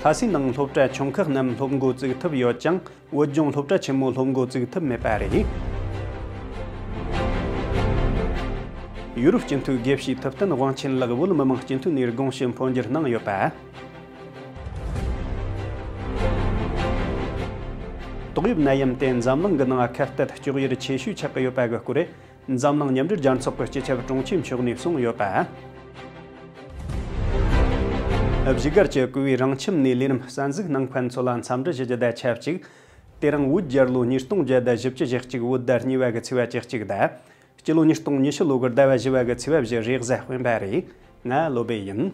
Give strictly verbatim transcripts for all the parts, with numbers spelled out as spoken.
ལྷ་སའི་ནང་སློབ་གྲྭ་ཆུང་ཁག་རྣམས་སློབ་འགོ་བཙུགས་ཐུབ་ཡོད་ཀྱང་། བོད་ལྗོངས་སློབ་གྲྭ་ཆེན་མོ་སློབ་འགོ་བཙུགས་ཐུབ་མེད་པ་རེད། ཡུ་རོབ་སྤྱི་འཐུས་དགེ་བཤེས་ཐུབ་བསྟན་དབང་ཆེན་ལགས་བོད་མི་མང་སྤྱི་འཐུས་ནས་དགོངས་ཞུ་འཕོ་འགྱུར་གནང་ཡོད་པ། ཏོག་དབྱིབས་ནད་ཡམས་དེ་འཛམ་གླིང་གི་ནང་ཁ་གཏད་གཅོག་ཡུལ་ཆེ་ཤོས་ཆགས་ཀྱི་ཡོད་པ་གི་སྐོར། འཛམ་གླིང་མཉམ་འབྲེལ་རྒྱལ་ཚོགས་ཀྱི་སྤྱི་ཁྱབ་དྲུང་ཆེ་མཆོག་ནས་གསུངས་ཡོད་པ། བཞུགས་སྒར་གྱི་ཀུ་བའི་རང་ཁྱིམ་ནས་ལས་རིམ་གསན་གཟིགས་གནང་མཁན་ཚོ་ལ་འཚམས་འདྲི་ཞུ་རྒྱུ་དང་ཆབས་ཅིག་དེ་རིང་བོད་རྒྱལ་ལོ་ཉིས་སྟོང་བརྒྱ་དང་བཞི་བཅུ་ཞེ་གཅིག་བོད་ཟླ་གཉིས་པ་གི་ཚེས་པ་བཅུ་གཅིག་དང་། སྤྱི་ལོ་ཉིས་སྟོང་ཉི་ཤུ་ལོ་གི་ཟླ་བ་བཞི་བ་གི་ཚེས་པ་བཞི་རེས་གཟའ་སྤེན་པ་རེད། ང་བློ་བྷེ་ཡིན།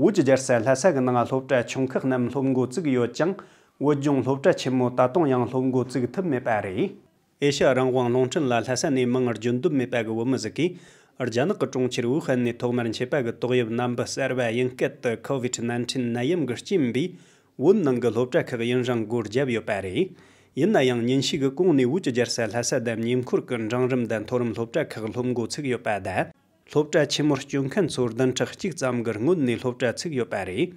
བོད་ཀྱི་རྒྱལ་ས་ལྷ་ས་གི་ནང་སློབ་གྲྭ་ཆུང་ཁག་རྣམས་སློབ་འགོ་བཙུགས་ཡོད་ཀྱང་། བོད་ལྗོངས་སློབ་གྲྭ་ཆེན་མོ་ད་དུང་ཡང་སློབ་འགོ་བཙུགས་ཐུབ་མེད་པ་རེད། ཨེ་ཤ་ཡ་རང་དབང་རླུང་འཕྲིན་ལ་ལྷ་ས་ནས་མིང་བརྗོད་འདོད་མེད་པ་གི་བོད་མི་ཟིག་གིས། རྒྱ་ནག་གི་གྲོང་ཁྱེར་ཝུ་ཧན་ནས་ཐོག་མར་མཆེད་པ་གི་ཏོག་དབྱིབས་ནད་འབུ་གསར་བ་དབྱིན་སྐད་དུ་ཁོ་ཝིད་ནན་ཏིན་ནད་ཡམས་ཀྱི་རྐྱེན་པས། བོད་ནང་གི་སློབ་གྲྭ་ཁག་ཡུན་རིང་སྒོ་བརྒྱབ་ཡོད་པ་རེད། ཡིན་ན་ཡང་ཉིན་ཤས་ཀྱི་གོང་ནས་བོད་ཀྱི་རྒྱལ་ས་ལྷ་ས་དང་ཉེ་འཁོར་གྱི་འབྲིང་རིམ་དང་མཐོ་རིམ་སློབ་གྲྭ་ཁག་སློབ་འགོ་ཚུགས་ཡོད་པ་དང་། སློབ་གྲྭ་ཆེན་མོར་སྐྱོད་མཁན་ཚོ་བདུན་ཕྲག་གཅིག་ཙམ་གྱི་སྔོན་ནས་སློབ་གྲྭ་ཚུགས་ཡོད་པ་རེད།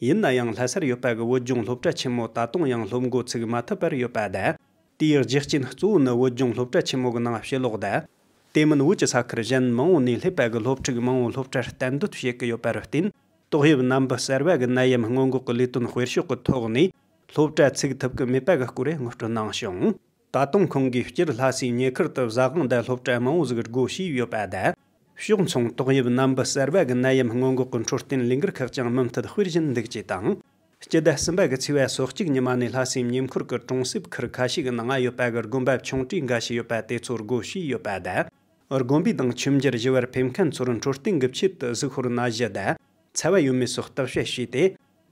ཡིན་ན་ཡང་ལྷ་སར་ཡོད་པ་གི་བོད་ལྗོངས་སློབ་གྲྭ་ཆེན་མོ་ད་དུང་ཡང་སློབ་འགོ་ཚུགས་མ་ཐུབ་པར་ཡོད་པ་དང་། དེའི་རྒྱུ་རྐྱེན་གཙོ་བོ་ནི་བོད་ལྗོངས་སློབ་གྲྭ་ཆེན་མོ་གི་ནང་ཕྱི་ལོགས་དང་། དེ་མིན་བོད་ཀྱི་ས་ཁུལ་གཞན་མང་བོ་ནས་སླེབས་པ་གི་སློབ་ཕྲུག་མང་བོ་སློབ་གྲྭར་གཏན་སྡོད་བྱེད་ཀྱི་ཡོད་པར་བརྟེན། ཏོག་དབྱིབས་ནད་འབུ་གསར་བ་གི་ནད་ཡམས་སྔོན་འགོག་གི་ལས་དོན་སྤེལ་ཕྱོགས་ཀྱི་ཐོག་ནས། སློབ་གྲྭ་ཚུགས་ཐུབ་ཀྱི་མེད་པ་གི་སྐོར་ངོ་སྤྲོད་གནང་བྱུང་། ད་དུང་ཁོང་གིས་སྤྱིར་ལྷ་སའི་ཉེ་ཁུལ་དུ་ཟ་ཁང་དང་སློབ་གྲྭ་མང་བོ་ཟིག་སྒོ་ཕྱེས་ཡོད་པ་དང་། ཕྱོགས་མཚུངས་ཏོག་དབྱིབས་ནད་འབུ་གསར་བ་གི་ནད་ཡམས་སྔོན་འགོག་གི་འཕྲོད་བསྟེན་ལས་འགུལ་ཁག་ཀྱང་མུ་མཐུད་སྤེལ་བཞིན་འདུག་ཅེས་དང་། སྤྱི་ཟླ་གསུམ་པ་གི་ཚེས་པ་སོ་གཅིག་ཉི་མ་ནས་ལྷ་སའི་ཉེ་འཁོར་གྱི་གྲོང་གསེབ་ཁུལ་ཁ་ཤས་ཀྱི་ནང་ཡོད་པ་གི་དགོན་པ་ཆུང་གྲས་འགའ་ཞིག་ཡོད་པ་དེ་ཚོར་སྒོ་ཕྱེས་ཡོད་པ་དང་། དགོན་པའི་ནང་ཆོས་འབྱར་ཞུ་བར་ཕེབས་མཁན་ཚོར་འཕྲོད་བསྟེན་གྱི་ཆེད་དུ་གཟུགས་ཤོར་ན་གཞི་དང་། ཚ་བ་ཡོད་མེད་སོགས་བརྟག་དཔྱད་བྱས་ཏེ།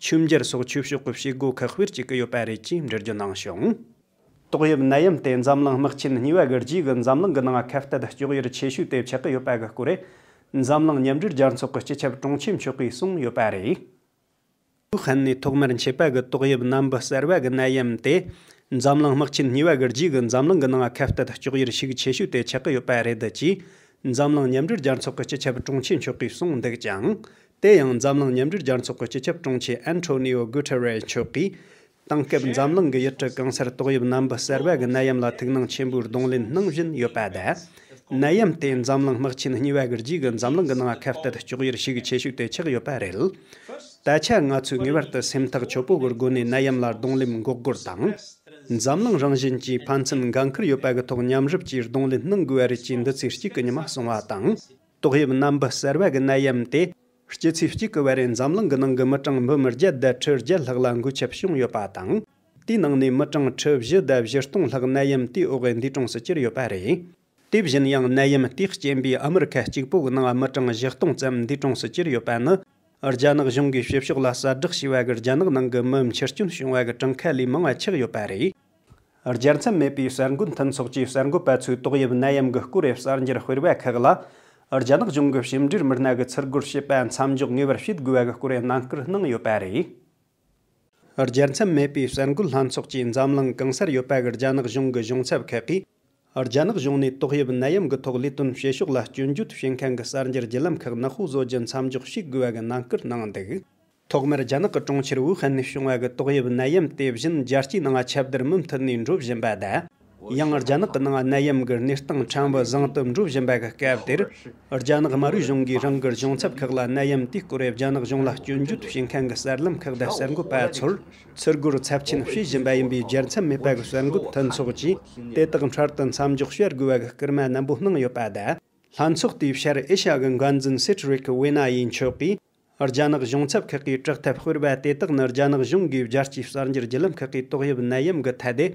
ཆོས་འབྱར་སོགས་ཆོས་ཕྱོགས་ཀྱི་བྱེད་སྒོ་ཁག་སྤེལ་བཅུག་གི་ཡོད་པ་རེད་ཅེས་འགྲེལ་བརྗོད་གནང་བྱུང་། ཏོག་དབྱིབས་ནད་ཡམས་དེ་འཛམ་གླིང་དམག་ཆེན་གཉིས་པ་གི་རྗེས་ཀྱི་འཛམ་གླིང་གི་ནང་ཁ་གཏད་གཅོག་ཡུལ་ཆེ་ཤོས་དེ་ཆགས་ཀྱི་ཡོད་པ་གི་སྐོར། འཛམ་གླིང་མཉམ་འབྲེལ་རྒྱལ་ཚོགས་ཀྱི་སྤྱི་ཁྱབ་དྲུང་ཆེ་མཆོག་གིས་གསུངས་ཡོད་པ་རེད། ཝུ་ཧན་ནས་ཐོག་མར་མཆེད་པ་གི་ཏོག་དབྱིབས་ནད་འབུ་གསར་བ་གི་ནད་ཡམས་དེ། འཛམ་གླིང་དམག་ཆེན་གཉིས་པ་གི་རྗེས་ཀྱི་འཛམ་གླིང་གི་ནང་ཁ་གཏད་གཅོག་ཡུལ་ཞིག་ཆེ་ཤོས་དེ་ཆགས་ཀྱི་ཡོད་པ་རེད་ཅེས། འཛམ་གླིང་མཉམ་འབྲེལ་རྒྱལ་ཚོགས་ཀྱི་སྤྱི་ཁྱབ་དྲུང་ཆེ་མཆོག་གིས་གསུངས་འདུག་ཅིང་། དེ་ཡང་འཛམ་གླིང་མཉམ་འབྲེལ་རྒྱལ་ཚོགས་ཀྱི་སྤྱི་ཁྱབ་དྲུང་ཆེ་ཨན་ཐོ་ནི་ཨོ་གུ་ཐེ་རེ་མཆོག་གིས། དེང་སྐབས་འཛམ་གླིང་གི་ཡུལ་གྲུ་གང་སར་ཏོག་དབྱིབས་ནད་འབུ་གསར་བ་གི་ནད་ཡམས་ལ་ཐུགས་སྣང་ཆེན་པོས་གདོང་ལེན་གནང་བཞིན་ཡོད་པ་དང་། ནད་ཡམས་དེ་འཛམ་གླིང་དམག་ཆེན་གཉིས་པ་གི་རྗེས་ཀྱི་འཛམ་གླིང་གི་ནང་ཁ་གཏད་གཅོག་ཡུལ་ཞིག་ཆེ་ཤོས་དེ་ཆགས་ཡོད་པ་རེད། ད་ཆ་ང་ཚོས་ངེས་པར་དུ་སེམས་ཐག་ཆོད་པོ་གི་སྒོ་ནས་ནད་ཡམས་ལ་གདོང་ལེན་འགོག་རྒོལ་དང་། འཛམ་གླིང་རང་བཞིན་གྱིས་ཕན་ཚུན་འགན་འཁུར་ཡོད་པ་གི་ཐོག་མཉམ་རུབ་ཀྱིས་གདོང་ལེན་གནང་དགོས་པ་རེད་ཅེས་འདི་ཚེས་གཅིག་གི་ཉི་མ་གསུངས་པ་དང་། ཏོག་དབྱིབས་ནད་འབུ་གསར་བ་གི་ནད་ཡམས་དེ། སྤྱི་ཚེས་གཅིག་གི་བར་འཛམ་གླིང་གི་ནང་གི་མི་གྲངས་འབུམ་བརྒྱད་དང་ཁྲི་བརྒྱད་ལྷག་ལ་འགོས་ཁྱབ་བྱུང་ཡོད་པ་དང་། དེའི་ནང་ནས་མི་གྲངས་ཁྲི་བཞི་དང་བཞི་སྟོང་ལྷག་ནད་ཡམས་དེའི་འོག་འདས་གྲོངས་སུ་གྱུར་ཡོད་པ་རེད། དེ་བཞིན་ཡང་ནད་ཡམས་དེའི་རྐྱེན་པས་ཨ་མི་རི་ཁ་གཅིག་པོ་གི་ནང་མི་གྲངས་བཞི་སྟོང་ཙམ་འདས་གྲོངས་སུ་གྱུར་ཡོད་པ་ནི། རྒྱ་ནག་གཞུང་གིས་ཕྱི་ཕྱོགས་ལ་གསལ་བསྒྲགས་བྱས་པ་གི་རྒྱ་ནག་ནང་གི་མི་འཆི་སྐྱོན་བྱུང་བ་གི་གྲངས་ཀ་ལས་མང་བ་ཆགས་ཡོད་པ་རེད། རྒྱལ་མཚམས་མེད་པའི་གསར་འགོད་མཐུན་ཚོགས་ཀྱིས་གསར་འགོད་པ་ཚོས་ཏོག་དབྱིབས་ནད་ཡམས་ཀྱི་སྐོར་གསར་འགྱུར་སྤེལ་བ་ཁག་ལ། རྒྱ་ནག་གཞུང་གི་ཕྱི་འབྲེལ་མི་སྣ་གིས་ཚུར་རྒོལ་བྱེད་པ་མཚམས་འཇོག་ངེས་པར་བྱེད་དགོས་པ་གི་སྐོར་ནན་སྐུལ་གནང་ཡོད་པ་རེད། རྒྱལ་མཚམས་མེད་པའི་གསར་འགོད་ལྷན་ཚོགས་ཀྱིས་འཛམ་གླིང་གང་སར་ཡོད་པ་གི་རྒྱ་ནག་གཞུང་གི་གཞུང་ཚབ་ཁག་གིས། རྒྱ་ནག་གཞུང་ནས་ཏོག་དབྱིབས་ནད་ཡམས་ཀྱི་ཐོག་ལས་དོན་བྱེད་ཕྱོགས་ལ་སྐྱོན་བརྗོད་བྱེད་མཁན་གྱི་གསར་འགྱུར་བརྒྱུད་ལམ་ཁག་ནག་པོ་བཟོ་རྒྱུ་མཚམས་འཇོག་བྱེད་དགོས་པ་གི་ནན་སྐུལ་གནང་འདུག་ཐོག་མར་རྒྱ་ནག་གི་གྲོང་ཁྱེར་ཝུ་ཧན་ནས་བྱུང་བ་གི་ཏོག་དབྱིབས་ནད་ཡམས་དེ་བཞིན་རྒྱལ་སྤྱིའི་ནང་ཁྱབ་བརྡལ་མུ་མཐུད་ནས་འགྲོ་བཞིན་པ་དང་། ཡང་རྒྱ་ནག་གི་ནང་ནད་ཡམས་ཀྱི་གནས་སྟངས་ཕྲན་བུ་བཟང་དུ་འགྲོ་བཞིན་པ་གི་སྐབས་དེར། རྒྱ་ནག་དམར་པོའི་གཞུང་གིས་རང་གི་གཞུང་ཚབ་ཁག་ལ་ནད་ཡམས་དེའི་སྐོར་རྒྱ་ནག་གཞུང་ལ་སྐྱོན་བརྗོད་བྱེད་མཁན་གྱི་གསར་ལམ་ཁག་དང་གསར་འགོད་པ་ཚོར་ཚུར་རྒོལ་ཚབས་ཆེན་བྱེད་བཞིན་པ་ཡིན་པས། རྒྱལ་མཚམས་མེད་པ་གི་གསར་འགོད་མཐུན་ཚོགས་ཀྱིས་དེ་དག་འཕྲལ་དུ་མཚམས་འཇོག་བྱ་དགོས་པ་གི་སྐུལ་མ་ནན་པོ་གནང་ཡོད་པ་དང་། ལྷན་ཚོགས་དེའི་ཕྱིར་ཨེ་ཤ་ཡ་གི་འགན་འཛིན་སེ་ཏྲི་རིག་ཝེ་ན་ཡི་མཆོག་གིས། རྒྱ་ནག་གཞུང་ཚབ་ཁག་གིས་དྲག་ཐབས་སྤེལ་བ་དེ་དག་ནི་རྒྱ་ནག་གཞུང་གིས་རྒྱལ་སྤྱིའི་གསར་འགྱུར་བརྒྱུད་ལམ་ཁག་གིས་ཏོག་དབྱིབས་ནད་ཡམས་ཀྱི་ཐད་དེ་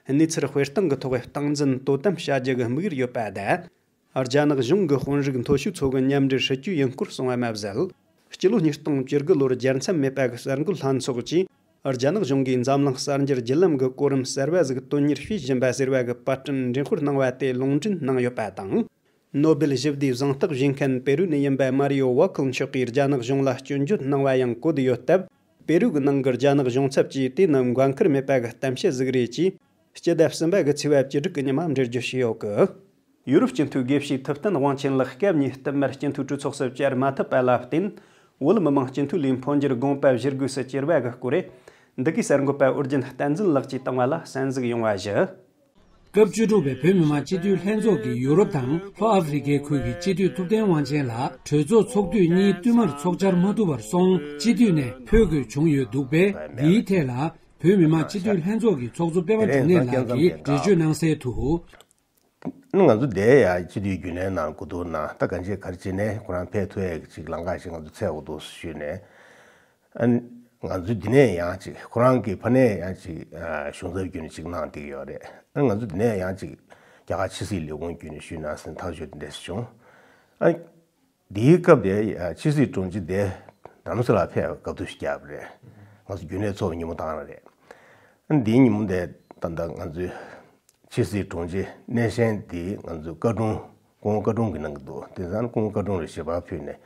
གནས་ཚུལ་སྤེལ་སྟངས་ཀྱི་ཐོག་སྟངས་འཛིན་དོ་དམ་བྱ་རྒྱུ་གི་དམིགས་ཡུལ་ཡོད་པ་དང་། རྒྱ་ནག་གཞུང་གི་དཔོན་རིགས་མཐོ་ཤོས་ཚོ་གི་མཉམ་འབྲེལ་སྲིད་ཇུས་ཡིན་སྐོར་གསུངས་པ་མ་ཟད། སྤྱི་ལོ་ཉིས་སྟོང་བཅུ་དགུ་ལོར་རྒྱལ་མཚམས་མེད་པ་གི་གསར་འགོད་ལྷན་ཚོགས་ཀྱིས་རྒྱ་ནག་གཞུང་གིས་འཛམ་གླིང་གསར་འགྱུར་བརྒྱུད་ལམ་གྱི་གོ་རིམ་གསར་བ་ཞིག་དོན་གཉེར་བྱེད་བཞིན་པ་ཟེར་བ་གི་པར་སྐྲུན་འགྲེམས་སྤེལ་གནང་བ་དེ་ལུང་འདྲེན་གནང་ཡོད་པ་དང་། ནོ་སྦེལ་ཞི་བདེའི་གཟེངས་རྟགས་བཞེས་མཁན་པེ་རུ་ནས་ཡིན་པའི་མ་རི་ཡོ་ཝ་ཁུལ་མཆོག་གིས་རྒྱ་ནག་གཞུང་ལ་སྐྱོན་བརྗོད་གནང་བ་ཡང་གོ་བསྡད་ཡོད་སྟབས། པེ་རུ་གི་ནང་གི་རྒྱ་ནག་གཞུང་ཚབ་ཀྱིས་དེ་ནི་འགན་ཁུར་མེད་པ་གི་གཏམ་བཤད་ཟིག་རེད་ཅེས། སྤྱི་ཟླ་གསུམ་པ་གི་ཚེས་པ་བཅུ་དྲུག་གི་ཉི་མ་འགྲེལ་བརྗོད་བྱས་ཡོད་གི། ཡུ་རོབ་སྤྱི་འཐུས་དགེ་བཤེས་ཐུབ་བསྟན་དབང་ཆེན་ལགས་སྐབས་གཉིས་བསྟུད་མར་སྤྱི་འཐུས་གྲོས་ཚོགས་སུ་བཅར་མ་ཐུབ་པ་ལ་བརྟེན། བོད་མི་མང་སྤྱི་འཐུས་ལས་འཕོ་འགྱུར་དགོངས་པ་བཞེས་དགོས་སུ་གྱུར་བ་གི་སྐོར་རེད། འདི་གའི་གསར་འགོད་པ་ཨོ་རྒྱན་བསྟན་འཛིན་ལགས་ཀྱིས་བཏང་བ་ལ་གསན་གཟིགས་ཡོང་བ་ཞུ། སྐབས་བཅུ་དྲུག་པའི་བོད་མི་མང་སྤྱི་འཐུས་ལྷན་ཚོགས་ཀྱིས་ཡུ་རོབ་དང་ལྷོ་ཨ་ཧྥེ་རི་ཁའི་ཁུལ་གྱི་སྤྱི་འཐུས་ཐུབ་བསྟན་དབང་ཆེན་ལགས་གྲོས་ཚོགས་ཚོགས་དུས་གཉིས་བསྟུད་མར་ཚོགས་བཅར་མ་ཐུབ་པར་སོང་སྤྱི་འཐུས་ནས་འཕོ་དགོས་བྱུང་ཡོད་འདུག་པས། འདིའི་ཐད་ལ་བོད་མི་མང་སྤྱི་འཐུས་ལྷན་ཚོགས་ཀྱི་ཚོགས་གཙོ་སྤེན་པ་དོན་གཉེར་ལགས་ཀྱིས་འགྲེལ་བརྗོད་གནང་གསལ་དུ། ང་ཚོ་འདས་ཡ་སྤྱི་འཐུས་རྒྱུན་ལས་ནང་གོ་བསྡུར་ནང་ད་གང་ཅི་ག་རེ་བྱས་ནས་ཁོ་རང་ཕེབས་ཐུབ་ཡ་གི་ཅིག་ལམ་ཁ་ཞིག་ང་ཚོ་འཚོལ་དགོས་འདུག་ཞུས་ནས། ཨ་ནི་ང་ཚོ་འདི་ནས་ཡང་ཅིག་ཁོ་རང་གི་ཕ་ནས་ཡང་ཅིག་ཨ་གཞུང་ཚབ་བརྒྱུད་ནས་ཅིག་གནང་བསྡད་ཀྱི་ཡོད་རེད། ཨ་ནི་ང་ཚོ་འདི་ནས་ཡང་ཅིག་རྒྱ་གར་ཕྱི་སྲིད་ལས་ཁུངས་བརྒྱུད་ནས་ཞུས་ན་ཟེར་ནས་ཐག་གཅོད་འདི་འདྲས་བྱུང་། ཨ་ནི་འདིའི་སྐབས་དེ་ཕྱི་སྲིད་དྲུང་ཆེ་དེ་རྡ་རམ་ས་ལ་ཕེབས་པའི་སྐབས་དུ་ཞིག་བརྒྱབ་པ་རེད། ང་ཚོ་རྒྱུན་ལས་ཚོགས་པའི་ཉིན་མོ་དང་རེད། ཨ་ནི་འདིའི་ཉིན་མོ་དེ་ད་ལྟ་ང་ཚོའི་ཕྱི་སྲིད་དྲུང་ཆེ་སྣེ་ཤན་དེ་ང་ཚོའི་བཀའ་དྲུང་སྐུ་ངོ་བཀའ་དྲུང་གིས་གནང་གི་འདུག་དེ་ཙང་སྐུ་ངོ་བཀའ་དྲུང་ལ་ཞལ་པར་ཕུལ་ནས་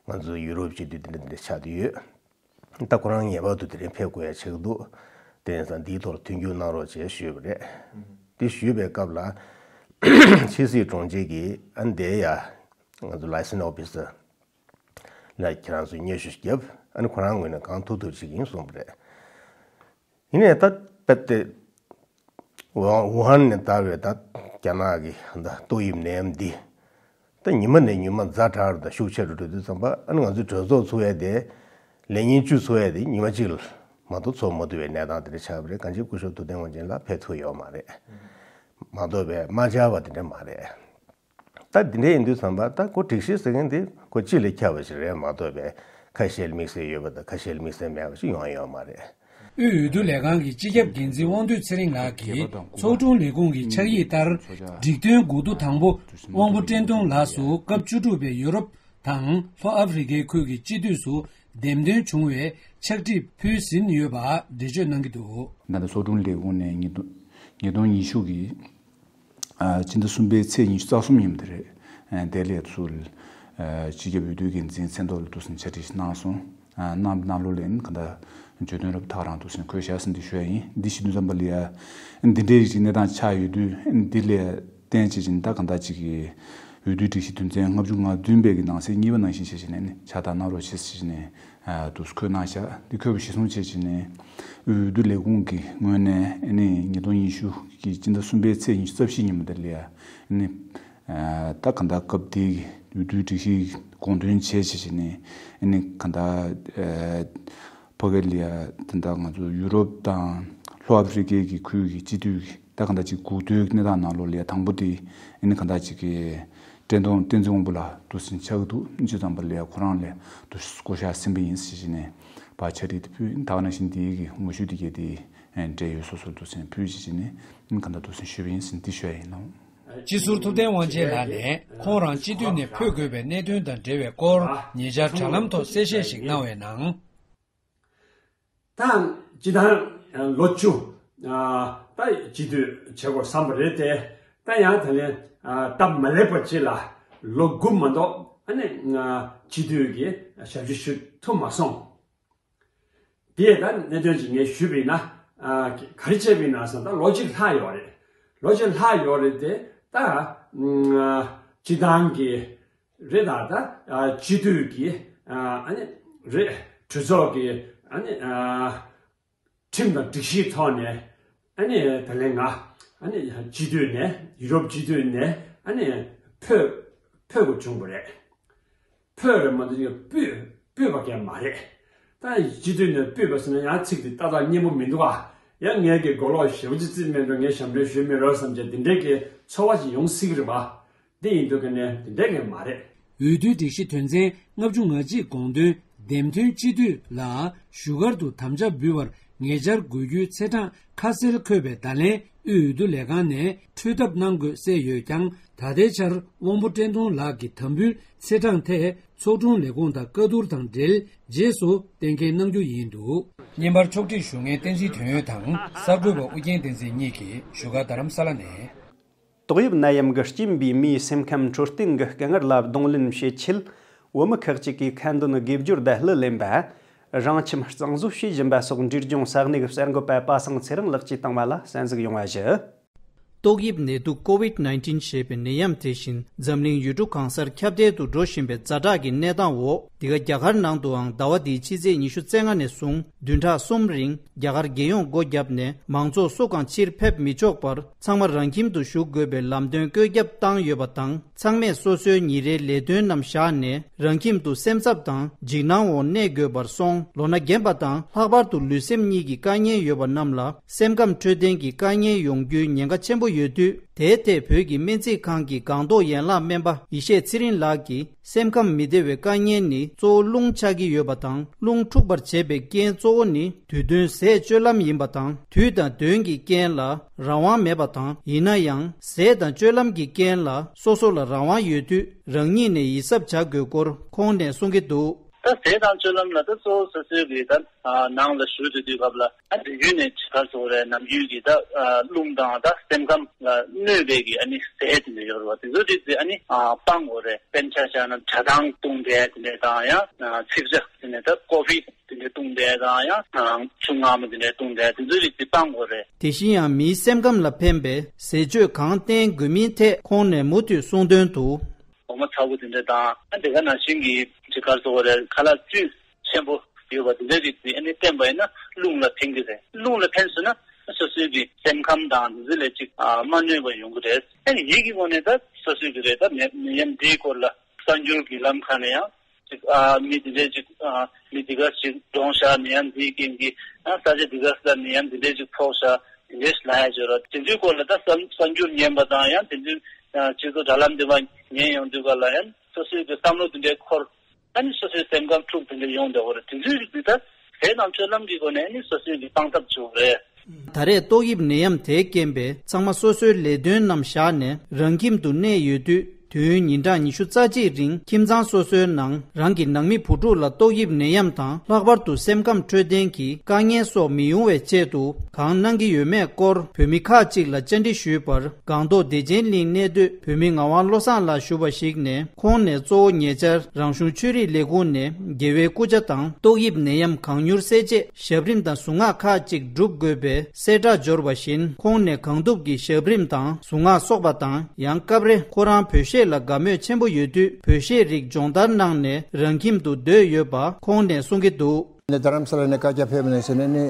ང་ཚོ་ཡུ་རོབ་སྤྱི་འཐུས་དེ་འདྲ་དེ་འདྲ་ཆགས་བསྡད་ཡོད། ད་ཁོ་རང་ངེས་པར་དུ་དེ་རིང་ཕེབས་དགོས་ཡ་ཆགས་ཀྱི་འདུག་དེ་ཡིན་ཙང་འདིའི་ཐོག་ལ་མཐུན་འགྱུར་གནང་རོགས་ཅེས་ཞུས་པ་རེད། དེ་ཞུས་པའི་སྐབས་ལ་ཕྱི་སྲིད་དྲུང་ཆེ་གིས་ཨ་འདས་ཡ་ང་ཚོ་liaison officer་ལ་ཁྱེད་རང་ཚོས་སྙན་ཞུ་བརྒྱབ། ཨ་ནི་ཁོ་རང་ངོས་ནས་གང་ཐུབ་ཐུབ་བྱེད་ཀྱི་ཡིན་གསུངས་པ་རེད། ཡིན་ནའི་ད་དཔེ་དེ་ཝུ་ཧན་ནས་དར་བའི་ད་རྒྱ་ནག་གི་ད་ཏོག་དབྱིབས་ནད་ཡམས་འདི་ད་ཉི་མ་ནས་ཉི་མ་ཛ་དྲག་རུ་དང་ཤུགས་ཆེ་རུ་འགྲོ་དུས་ཙམ་པ། ཨ་ནི་ང་ཚོའི་གྲོས་ཚོགས་ཚུགས་ཡས་དེ་ལས་ཉིན་བཅུ་ཚུགས་ཡས་དེ་ཉི་མ་གཅིག་ལ་མ་གཏོགས་ཚོགས་མ་ཐུབ་པའི་གནས་སྟངས་དེ་འདྲ་ཆགས་པ་རེད། གང་ཅི་སྐུ་ཞབས་ཐུབ་བསྟན་དབང་ཆེན་ལགས་ཕེབས་ཐུབ་ཡོད་མ་རེད། མ་གཏོགས་པའི་མ་བཅར་བ་དེ་འདྲ་མ་རེད། ད་འདི་འདྲ་ཡིན་དུས་ཙམ་པ་ད་ཁོ་སྒྲིག་གཞི་ཟེར་མཁན་དེ་ཁོ་སྤྱི་ལ་ཁྱབ་པ་ཞིག་རེད་མ་གཏོགས་པའི་ཁ་ཤས་ལ་དམིགས་བསལ་ཡོད་པ་དང་ཁ་ཤས་ལ་དམིགས་བསལ་མེད་པ་ཞིག་ཡོང་ཡོད་མ་རེད། དབུས་འོས་བསྡུ་ལས་ཁང་གི་སྤྱི་ཁྱབ་འགན་འཛིན་དབང་འདུས་ཚེ་རིང་ལགས་ཀྱིས་ཚོགས་དྲུང་ལས་ཁུངས་ཀྱི་ཕྱག་ཡིག་ལྟར། སྒྲིག་དོན་དགུ་ཐོག་དང་པོ་དབང་པོ་བཀྲས་མཐོང་ལགས་སུ་སྐབས་བཅུ་དྲུག་པའི་ཡོ་རོབ་དང་ལྷོ་ཨ་ཧྥེ་རི་ཁའི་ཁུལ་གྱི་སྤྱི་འཐུས་སུ་འདེམས་ཐོན་བྱུང་བའི་ཕྱག་བྲིས་ཕུལ་ཟིན་ཡོད་པ་འགྲེལ་བརྗོད་གནང་གི་འདུག་ད་ལྟ་ཚོགས་དྲུང་ལས་ཁུངས་ནས་ཉིས་སྟོང་ཉིས་སྟོང་ཉི་ཤུ་གི་ཨ་ཕྱི་ཟླ་གསུམ་པའི་ཚེས་ཉི་ཤུ་རྩ་གསུམ་ཉིན་དེ་རེད། ཨ་དེ་ལས་ཚུར་ཨ་སྤྱི་ཁྱབ་འོས་བསྡུ་འགན་འཛིན་མཚན་ཐོག་ལ་འདུག་སེ་ཕྱག་བྲིས་གནང་སོང་། ཨ་གནང་གནང་ལོ་ལེན་ག་འདྲ་བརྗོད་དོན་རབ་ཐག་རང་འདུག་སེ་འཁོད་བཞག་ཟིན་འདི་ཞུ་ཡ་ཡིན། འདི་ཞུ་དུས་ཙམ་པ་ལ་ཡ་འདི་འདྲའི་རིགས་གནས་སྟངས་ཆགས་ཡོད་དུས་འདི་ལ་བརྟེན་བྱེད་ཅིང་ད་ག་འདྲ་ཅིག་གི་འོས་བསྡུའི་སྒྲིག་གཞི་དོན་ཚན་ལྔ་བཅུ་ང་བདུན་པའི་གི་ནང་གསེས་གཉིས་པ་ནང་བཞིན་བྱེད་བཞིན་ནས་ཕྱག་རྟགས་གནང་རོགས་བྱེད་ཟེར་བཞིན་ནས། དུ་འཁོད་གནང་བཞག་འདི་འཁོད་པ་གཞིར་བཟུང་བྱས་བྱས་ནས་འོས་བསྡུ་ལས་ཁུངས་ཀྱི་ངོས་ནས་ཨ་ནི་ཉིས་སྟོང་ཉི་ཤུ་གི་སྤྱི་ཟླ་གསུམ་པའི་ཚེས་ཉི་ཤུ་རྩ་བཞི་ཉིན་མོ་དེ་ལ་ཡ་ཨ་ནི་ད་ག་འདྲ་སྐབས་དེའི་འོས་བསྡུའི་སྒྲིག་གཞི་དགོངས་དོན་བྱས་བྱས་བྱས་ནས་ཨ་ནི་ག་འདྲ་ཕ་གི་ལ་ཡ་ད་ལྟ་ང་ཚོ་ཡུ་རོབ་དང་ལྷོ་ཨ་ཧྥེ་རི་ཁའི་གི་ཁུལ་གྱི་སྤྱི་འཐུས་ཀྱི་ད་ག་འདྲ་ཅིག་གོ་བསྡུར་གནས་སྟངས་ནང་ལོགས་ལ་ཡ་དང་པོ་དེ་ཨ་ནི་ག་འདྲ་ཅིག་གི་བཀྲས་མཐོང་བསྟན་འཛིན་དབང་པོ་ལགས་འདུག་སེ་ཆགས་ཀྱི་འདུག་ཨིན་ཇི་ཙམ་པ་ལ་ཡ་ཁོ་རང་ལ་འདུག་སེ་བསྐོ་བཞག་ཟིན་པ་ཡིན་ཟེར་བྱས་ནས་ཕར་ཕྱག་བྲིས་དེ་ཕུལ། ད་ག་ནང་བཞིན་དེའི་གི་ངོ་བཤུས་དེ་གས་དེ་འབྲེལ་ཡོད་སོ་སོར་འདུག་སེ་ཕུལ་བྱས་བྱས་ནས་ག་འདྲ་འདུག་སེ་ཞུས་པ་ཡིན་ཟེར་འདི་ཞུ་ཡ་ཡིན་ལགས། སྤྱི་ཟུར་ཐུབ་བསྟན་དབང་ཆེན་ལགས་ནས་ཁོང་རང་སྤྱི་འཐུས་ནས་འཕོ་དགོས་པའི་གནད་དོན་དང་འབྲེལ་བའི་སྐོར་ཉེ་ཆར་དྲ་ལམ་ཐོག་གསལ་བཤད་ཞིག་གནང་བའི་ནང་། ད་སྤྱི་བཏང་ལོ་བཅུ་ད་སྤྱི་འཐུས་བྱེད་དགོས་བསམ་པ་རེད་དེ། ད་ཡང་ད་ལན་སྟབས་མ་ལེགས་པ་ཅིག་ལ་ལོ་དགུ་མ་གཏོགས་ཨ་ནི་སྤྱི་འཐུས་ཀྱི་ཞབས་ཕྱི་ཞུ་ཐུབ་མ་སོང་། དེ་ད་གནད་དོན་ཅིག་ངས་ཞུས་པ་ཡིན་ན་ག་རེ་བྱས་པ་ཡིན་ན་ཟེར་ན་ད་ལོ་གཅིག་ལྷག་ཡོད་རེད། ལོ་གཅིག་ལྷག་ཡོད་རེད་དེ། ད་སྤྱི་བཏང་གི་རེད་ད། ད་སྤྱི་འཐུས་ཀྱི་ཨ་ནི་རེད། གྲོས་ཚོགས་ཀྱི་ཨ་ནི་ཁྲིམས་དང་སྒྲིག་གཞིའི་ཐོག་ནས་ཨ་ནི་ད་ལན་ང་ཨ་ནི་སྤྱི་འཐུས་ནས་ཡུ་རོབ་སྤྱི་འཐུས་ནས་ཨ་ནི་ཕོད་ཕོད་དགོས་བྱུང་བ་རེད། ཕོད་རེད་མ་གཏོགས་སྤུད་སྤུད་པ་གས་མ་རེད། ད་སྤྱི་འཐུས་ནས་སྤུད་པ་ཟེར་ན་ཡང་ཚིག་དེ་ཏག་ཏག་སྙན་པོ་མི་འདུག་ཨ། ཡང་ངས་ཀྱི་མགོ་ལོག་ཞེ་པོ་ཅིག་རྩིས་མེད་འགྲོ། ངས་ཞབས་འདྲེན་ཞུས་མེད་རོགས་བསམ་བྱས་འདི་འདྲའི་གི་ཚོར་བ་ཅིག་ཡོང་སྲིད་ཀྱི་རེད་པ། འདི་ཡིན་དུས་ཀ་ནས་འདི་འདྲའི་གི་མ་རེད། འོས་བསྡུའི་སྒྲིག་གཞི་དོན་ཚན་ལྔ་བཅུ་ང་གཅིག་དགོངས་དོན་འདེམས་ཐོན་སྤྱི་འཐུས་ལ་བཞུགས་སྒར་དུ་དམ་བཅའ་འབུལ་བར་ཉེ་ཆར་དགོས་རྒྱུའི་ཚེས་གྲངས་ཁ་གསལ་འཁོད་པའི་བརྡ་ལན་དབུས་འོས་བསྡུ་ལས་ཁང་ནས་འཕྲོད་ཐབས་གནང་དགོས་གསལ་ཡོད་ཀྱང་། ད་ལྟའི་ཆར་དབང་པོ་བཀྲས་མཐོང་ལགས་ཀྱི་དམ་འབུལ་ཚེས་གྲངས་ཐད་ཚོགས་དྲུང་ལས་ཁུངས་དང་བཀའ་བསྡུར་དང་འབྲེལ་རྗེས་སུ་གཏན་འཁེལ་གནང་རྒྱུ་ཡིན་འདུག་བརྙན་པར་ཕྱོགས་སྒྲིག་ཞུ་མཁན་བསྟན་འཛིན་དོན་ཡོད་དང་གསར་འགོད་པ་ཨུ་རྒྱན་བསྟན་འཛིན་གཉིས་ཀྱིས་བཞུགས་སྒར་རྡ་རམ་ས་ལ་ནས། ཏོག་དབྱིབས་ནད་ཡམས་ཀྱིས་སྐྱེས་པའི་མིའི་སེམས་ཁམས་འཕྲོད་བསྟེན་གྱི་དཀའ་ངལ་ལ་གདོང་ལེན་བྱེད་ཆེད། བོད་མི་ཁག་ཅིག་གིས་ཁ་འདོན་དགེ་སྦྱོར་དང་གླུ་ལེན་པ། རང་ཁྱིམ་གཙང་བཟོ་བྱེད་བཞིན་པ་སོགས་འབྲས་ལྗོངས་ས་གནས་ཀྱི་གསར་འགོད་པ་པ་སངས་ཚེ་རིང་ལགས་ཀྱིས་བཏང་བ་ལ་གསན་གཟིགས་ཡོང་བ་ཞུ། ཏོག་དབྱིབས་ནད་དུག་ཀོ་ཝིད་ནའིན་ཊིན་ཞེས་པའི་ནད་ཡམས་དེ་བཞིན་འཛམ་གླིང་ཡུལ་གྲུ་གང་སར་ཁྱབ་གདལ་དུ་འགྲོ་བཞིན་པའི་ཛ་དྲག་གི་གནས་སྟངས་འོག། འདི་ག་རྒྱ་གར་ནང་དུའང་ཟླ་བ་འདིའི་ཕྱི་ཚེས་ཉི་ཤུ་རྩ་ལྔ་ནས་བཟུང་བདུན་ཕྲག་གསུམ་རིང་རྒྱ་གར་རྒྱལ་ཡོངས་སྒོ་བརྒྱབ་ནས་མང་ཚོགས་སུ་གང་ཕྱིར་ཕེབས་མི་ཆོག་པར། ཚང་མ་རང་ཁྱིམ་དུ་བཞུགས་དགོས་པའི་ལམ་སྟོན་བཀོད་ཁྱབ་བཏང་ཡོད་པ་དང་། ཚང་མས་སོ་སོའི་ཉིན་རེའི་ལས་དོན་རྣམས་བཞག་ནས་རང་ཁྱིམ་དུ་སེམས་འཚབ་དང་འཇིགས་སྣང་འོག་གནས་དགོས་པར་སོང་། ལོ་ན་རྒན་པ་དང་ལྷག་པར་དུ་ལུས་སེམས་གཉིས་ཀྱི་དཀའ་ངལ་ཡོད་པ་རྣམས་ལ་སེམས་ཁམས་འཕྲོད་བསྟེན་གྱི་དཀའ་ངལ་ཡོང་རྒྱུའི་ཉེན་ཁ་ཆེན་པོ་ཡོད་དུས། དེའི་ཐད་བོད་ཀྱི་སྨན་རྩིས་ཁང་གི་སྒང་ཏོག་ཡན་ལག་སྨན་པ་ཡེ་ཤེས་ཚེ་རིང་ལགས་ཀྱིས། སེམས་ཁམས་མི་བདེ་བའི་དཀའ་ངལ་ནི་གཙོ་བོ་རླུང་ཆགས་ཀྱི་ཡོད་པ་དང་། རླུང་འཁྲུགས་པར་བྱེད་པའི་རྐྱེན་གཙོ་བོ་ནི་དུས་རྒྱུན་ཟས་སྤྱོད་ལམ་ཡིན་པ་དང་། དུས་དང་གདོན་གྱི་རྐྱེན་ལ་རང་དབང་མེད་པ་དང་། ཡིན་ན་ཡང་ཟས་དང་སྤྱོད་ལམ་གྱི་རྐྱེན་ལ་སོ་སོ་ལ་རང་དབང་ཡོད་དུས་རང་ཉིད་ནས་ཡིད་གཟབ་བྱ་དགོས་སྐོར་ཁོང་ནས་གསུང་གི་འདུག། ད་ཟས་དང་སྤྱོད་ལམ་ལ་ད་གཙོ་བོ་སོ་སོའི་གི་ད་ནང་ལ་བཞུགས་བསྡད་དུས་སྐབས་ལ། ཨ་དུས་རྒྱུན་ནས་ག་རེ་ཟེར་དགོས་རེད། ནམ་རྒྱུན་གྱི་ད་རླུང་དང་ད་སེམས་ཁམས་ལ་གནོད་པའི་གི་ཨ་ནི་ཟས་དེ་འདྲ་ཡོད་རེད་བ། དེ་ཚོ་རིགས་དེ་ཨ་ནི་སྤང་དགོས་རེད། དཔེར་ན་ཆ་བཞག་ན་ཇ་དང་བཏུང་བསྡད་དེ་འདྲ་དང་། ཡང་ཚིག་ཇ་དེ་འདྲ་ད་ཀོ་ཧྥི་དེ་འདྲ་བཏུང་བསྡད་དང་། ཡང་ཆུ་མངར་མོ་དེ་འདྲ་བཏུང་བསྡད། དེ་ཚོའི་རིགས་དེ་སྤང་དགོས་རེད། དེ་བཞིན་ཡང་མིའི་སེམས་ཁམས་ལ་ཕན་པའི་ཟས་སྤྱོད་གང་བསྟེན་དགོས་མིན་ཐད་ཁོང་ནས་མུ་མཐུད་གསུངས་དོན་དུ། འོ་མ་ཚ་བོ་དེ་འདྲ་དང་། ཨ་དེ་ག་ནང་བཞིན་གྱི་ཅིག་ག་རེ་ཟེར་དགོས་རེད། ཁ་ལག་བཅུད་ཆེན་པོ་ཡོད་པ་དེ་འདྲ་རིགས་དེ་ཨ་ནི་བསྟེན་པ་ཡིན་ན་རླུང་ལ་ཕན་གྱི་རེད། རླུང་ལ་ཕན་སོང་ན་སོ་སོའི་གི་སེམས་ཁམས་དང་དེ་ཚོ་ལ་ཅིག་ཨ་མ་གནོད་པ་ཡོང་གི་རེད། ཨ་ནི་ཡིད་ཀྱི་ངོས་ནས་ད་སོ་སོའི་གི་རེད། ད་ནད་ནད་ཡམས་འདིའི་སྐོར་ལ་གསར་འགྱུར་གྱི་ལམ་ཁ་ནས་ཡང་ཅིག་ཨ་མི་དེ་འདྲས་ཅིག་ཨ་མི་དེ་ག་ཅིག་གྲོངས་ཤག། ནད་ཡམས་འདིའི་རྐྱེན་གྱིས། ཨ་ས་ཆ་དེ་ག་ས་ནད་ཡམས་དེ་འདྲས་ཅིག་ཕོག་ཤག། དེ་འདྲས་ལབ་ཡ་ཅིག་ཡོད་རེད། དེ་ཚོའི་སྐོར་ལ་ད་གསར་གསར་འགྱུར་ཉན་པ་དང་། ཡང་དེ་ཚོའི་ཨ་སྤྱི་ཚོགས་དྲ་ལམ་དེ་མ་ཉན་ཡོང་དུས་ག་ལ་ཡང་སོ་སོའི་གི་བསམ་བློ་དེ་འདྲས་འཁོར། ཨ་ནི་སོ་སོའི་སེམས་ཁམས་འཁྲུག་དེ་འདྲ་ཡོང་བསྡད་ཡོད་རེད། དེ་ཚོའི་རིགས་འདི་ད་ཟས་དང་སྤྱོད་ལམ་གྱི་སྒོ་ནས་ཨ་ནི་སོ་སོའི་གི་སྤང་ཐབས་བྱུང་རེད། ད་རེས་ཏོག་དབྱིབས་ནད་ཡམས་དེས་རྐྱེན་པས་ཚང་མ་སོ་སོའི་ལས་དོན་རྣམས་བཞག་ནས་རང་ཁྱིམ་དུ་གནས་ཡོད་དུས། དུས་ཡུན་ཉིན་གྲངས་ཉི་ཤུ་རྩ་གཅིག་རིང་ཁྱིམ་ཚང་སོ་སོའི་ནང་རང་གི་ནང་མི་བུ་ཕྲུག་ལ་ཏོག་དབྱིབས་ནད་ཡམས་དང་། ལྷག་པར་དུ་སེམས་ཁམས་འཕྲོད་བསྟེན་གྱི་དཀའ་ངལ་སོགས་མི་ཡོང་བའི་ཆེད་དུ་གང་གནང་གི་ཡོད་མེད་སྐོར་བོད་མི་ཁག་ཅིག་ལ་བཅར་འདྲི་ཞུས་པར། སྒང་ཏོག་བདེ་ཆེན་གླིང་གནས་སྡོད་བོད་མི་ངག་དབང་བློ་བཟང་ལགས་ཞུ་བ་ཞིག་ནས། ཁོང་ནས་གཙོ་བོ་ཉེ་ཆར་རང་གཞུང་ཆོས་རིག་ལས་ཁུངས་ནས་རྒྱལ་བའི་སྐུ་ཕྱྭ་དང་ཏོག་དབྱིབས་ནད་ཡམས་གང་མྱུར་སེལ་ཆེད་ཞབས་རིམ་དང་གཟུངས་སྔགས་ཁག་ཅིག་སྒྲུབ་དགོས་པའི་གསལ་བསྒྲགས་འབྱོར་བ་བཞིན། ཁོང་ནས་གང་ཐུབ་ཀྱིས་ཞབས་རིམ་དང་གཟུངས་སྔགས་གསོག་པ་དང་། ཡང་སྐབས་རེ་ཁོ་རང་བོད་གཞས་ལ་དགའ་མོས་ཆེན་པོ་ཡོད་དུས། བོད་གཞས་རིགས་སྦྱོང་བརྡར་གནང་ནས་རང་ཁྱིམ་དུ་སྡོད་ཡོད་པ་ཁོང་ནས་གསུང་གི་འདུག། ནས་རྡ་རམ་ས་ལ་ནས་བཀའ་རྒྱ་ཕེབས་ནས་ཟེར་ནས་ནི་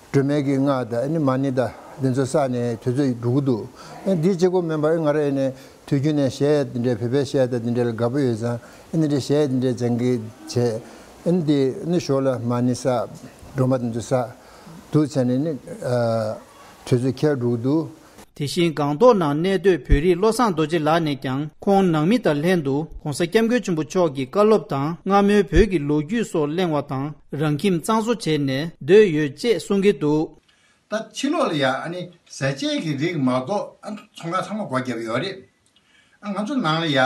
སྒྲོལ་མའི་གི་སྔགས་དང་ནི་མ་ཎི་དང་འདི་ཚོ་བསགས་ནས་དུས་ཚོད་འགྲོ་གི་འདུག། ཨ་འདི་གཅིག་པོ་མིན་པར་ང་རང་ནས་དུས་རྒྱུན་ནས་གཞས་འདི་འདྲའི་བོད་པའི་གཞས་དང་འདི་འདྲ་ལ་དགའ་པོ་ཡོད་ཙང་། ཨ་འདི་འདྲའི་གཞས་འདི་འདྲའི་སྦྱང་གི་བྱས། ཨ་འདི་ནི་ཞོར་ལ་མ་ཎི་བསགས། སྒྲོལ་མ་འདི་ཚོ་བསགས་འདུག་བྱས་ནས་ནི་ཨ་དུས་ཚོད་འཁྱེར་འགྲོ་གི་འདུག། དེ་བཞིན་སྒང་ཏོག་ནང་གནས་སྡོད་བོད་རིགས་བློ་བཟང་རྡོ་རྗེ་ལགས་ནས་ཀྱང་། ཁོང་ནང་མི་དང་ལྷན་དུ་༸གོང་ས་༸སྐྱབས་མགོན་ཆེན་པོ་མཆོག་གི་བཀའ་སློབ་དང་སྔ་མོའི་བོད་ཀྱི་ལོ་རྒྱུས་སོགས་གླེང་བ་དང་། རང་ཁྱིམ་གཙང་བཟོ་བྱས་ནས་སྡོད་ཡོད་ཅེས་གསུང་གི་འདུག། ད་ཕྱི་ལོགས་ལ་ཡ་ཨ་ནི་བཟའ་བཅའ་གི་རིགས་མ་གཏོགས་ཨ་ཚོང་ཁང་ཚང་མ་སྒོ་བརྒྱབ་ཡོད་རེད། ཨ་ང་ཚོ་ནང་ལ་ཡ།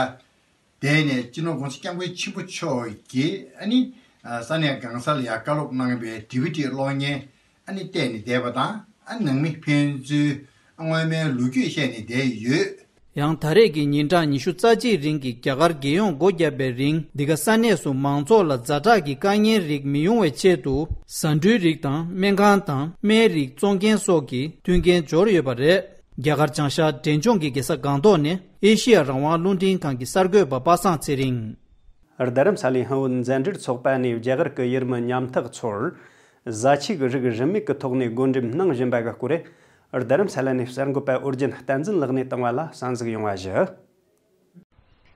དེ་ནས་སྤྱི་ནོར་༸གོང་ས་༸སྐྱབས་མགོན་ཆེན་པོ་མཆོག་གིས་ཨ་ནི་ས་གནས་གང་སར་ཡ་བཀའ་སློབ་གནང་བའི་ཌི་ཝི་ཌི་གློག་བརྙན་ཨ་ནི་བལྟས་ནས་བསྡད་པ་དང་། ཨ་ནང་མི་ཕན་ཚུན་སྔོན་མའི་ལོ་རྒྱུས་བཤད་ནས་བསྡད་ཡོད། ཡང་ད་རེས་ཀྱི་ཉིན་གྲངས་ཉི་ཤུ་རྩ་གཅིག་རིང་གི་རྒྱ་གར་རྒྱལ་ཡོངས་སྒོ་བརྒྱབ་པའི་རིང་། འདི་ག་ས་གནས་སུ་མང་ཚོགས་ལ་ཛ་དྲག་གི་དཀའ་ངལ་རིགས་མི་ཡོང་བའི་ཆེད་དུ། ཟ་འབྲུའི་རིགས་དང་སྨན་ཁང་དང་སྨན་རིགས་བཙོང་མཁན་སོགས་ཀྱི་མཐུན་རྐྱེན་སྦྱོར་ཡོད་པ་རེད། རྒྱ་གར་བྱང་ཤར་འབྲས་ལྗོངས་ཀྱི་རྒྱལ་ས་སྒང་ཏོག་ནས་ཨེ་ཤེ་ཡ་རང་དབང་རླུང་འཕྲིན་ཁང་གི་གསར་འགོད་པ་པ་སངས་ཚེ་རིང་། རྡ་རམ་ས་ལའི་ཧིན་བོད་མཛའ་འབྲེལ་ཚོགས་པ་ནས་རྒྱ་གར་གྱི་ཡུལ་མི་ཉམ་ཐག་ཚོར་བཟའ་ཆས་ཀྱི་རིགས་རིན་མེད་ཀྱི་ཐོག་ནས་བགོ་འགྲེམས་གནང་བཞིན་པ་གི་སྐོར། རྡ་རམ་ས་ལ་ནས་གསར་འགོད་པ་ཨོ་རྒྱན་བསྟན་འཛིན་ལགས་ནས་བཏང་བ་ལ་གསན་གཟིགས་ཡོང་བ་ཞུ།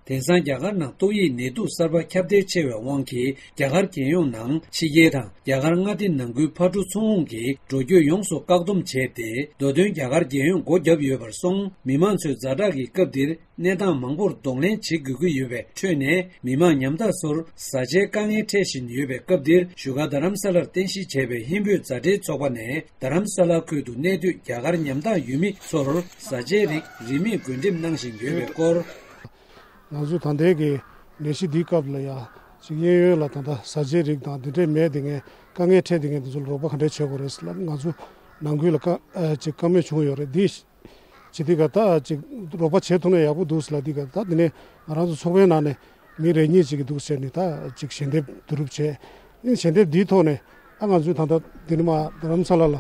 དེང་སང་རྒྱ་གར་ནང་ཏོག་དབྱིབས་ནད་དུག་གསར་པ་ཁྱབ་གདལ་ཆེ་བའི་དབང་གིས། རྒྱ་གར་རྒྱལ་ཡོངས་ནང་ཕྱི་རྒྱལ་དང་རྒྱ་གར་མངའ་སྡེ་ནང་ཁུལ་ཕར་འགྲོ་ཚུར་འོང་གི་འགྲོ་སྐྱོད་ཡོངས་སུ་བཀག་སྡོམ་བྱས་ཏེ། མདོ་དོན་རྒྱ་གར་རྒྱལ་ཡོངས་སྒོ་བརྒྱབ་ཡོད་པར་སོང་། མི་མང་ཚོས་ཛ་དྲག་གི་སྐབས་འདིར་གནས་སྟངས་མང་པོར་གདོང་ལེན་བྱེད་དགོས་ཀྱི་ཡོད་པའི་ཁྲོད་ནས། མི་མང་ཉམ་ཐག་ཚོར་བཟའ་བཅའི་དཀའ་ངལ་འཕྲད་བཞིན་ཡོད་པའི་སྐབས་འདིར། བཞུགས་སྒར་རྡ་རམ་ས་ལར་རྟེན་གཞི་བྱས་པའི་ཧིན་བོད་མཛའ་འབྲེལ་ཚོགས་པ་ནས། རྡ་རམ་ས་ལ་ཁུལ་དུ་གནས་སྡོད་རྒྱ་གར་ཉམ་ཐག་ཡུལ་མི་ཚོར་བཟའ་བཅའི་རིགས་རིན་མེད་བགོ་འགྲེམས་གནང་བཞིན་ཡོད་པའི་སྐོར། ང་ཚོས་ད་ལྟའི་གི་ནད་གཞི་འདིའི་སྐབས་ལ་ཡ་ཅིག་གཡས་གཡོན་ལ་ད་ལྟ་བཟའ་བཅའི་རིགས་དང་འདི་འདྲའི་མེད་དེ་ངས་དཀའ་ངལ་འཕྲད་དེ་ངས་འདི་ཚོ་ལ་རོགས་པ་ག་འདྲས་བྱེད་དགོས་རེད་ཟེར་ལབ། ང་ཚོ་ནང་ཁུལ་ལ་དཀའ་ཨ་ཅིག་དཀའ་མོས་བྱུང་ཡོད་རེད། འདི་ བྱེད་དུས་ག་ད་ཅིག་རོགས་པ་བྱེད་ཐུབ་ན་ཡག་པོ་འདུག་ཟེར་ལབ་དུས་ག་ད་དེ་ནས་ང་རང་ཚོ་ཚོགས་པའི་ནང་ནས་མི་རེ་གཉིས་ཅིག་གི་འདུག་ཟེར་ནས་ད་ཅིག་ཞལ་འདེབས་བསྡུ་རུབ་བྱས། ཨིན་ཞལ་འདེབས་འདིའི་ཐོག་ནས་ཨ་ང་ཚོའི་ད་ལྟ་འདི་ནས་མར་རྡ་རམ་ས་ལ་ལ་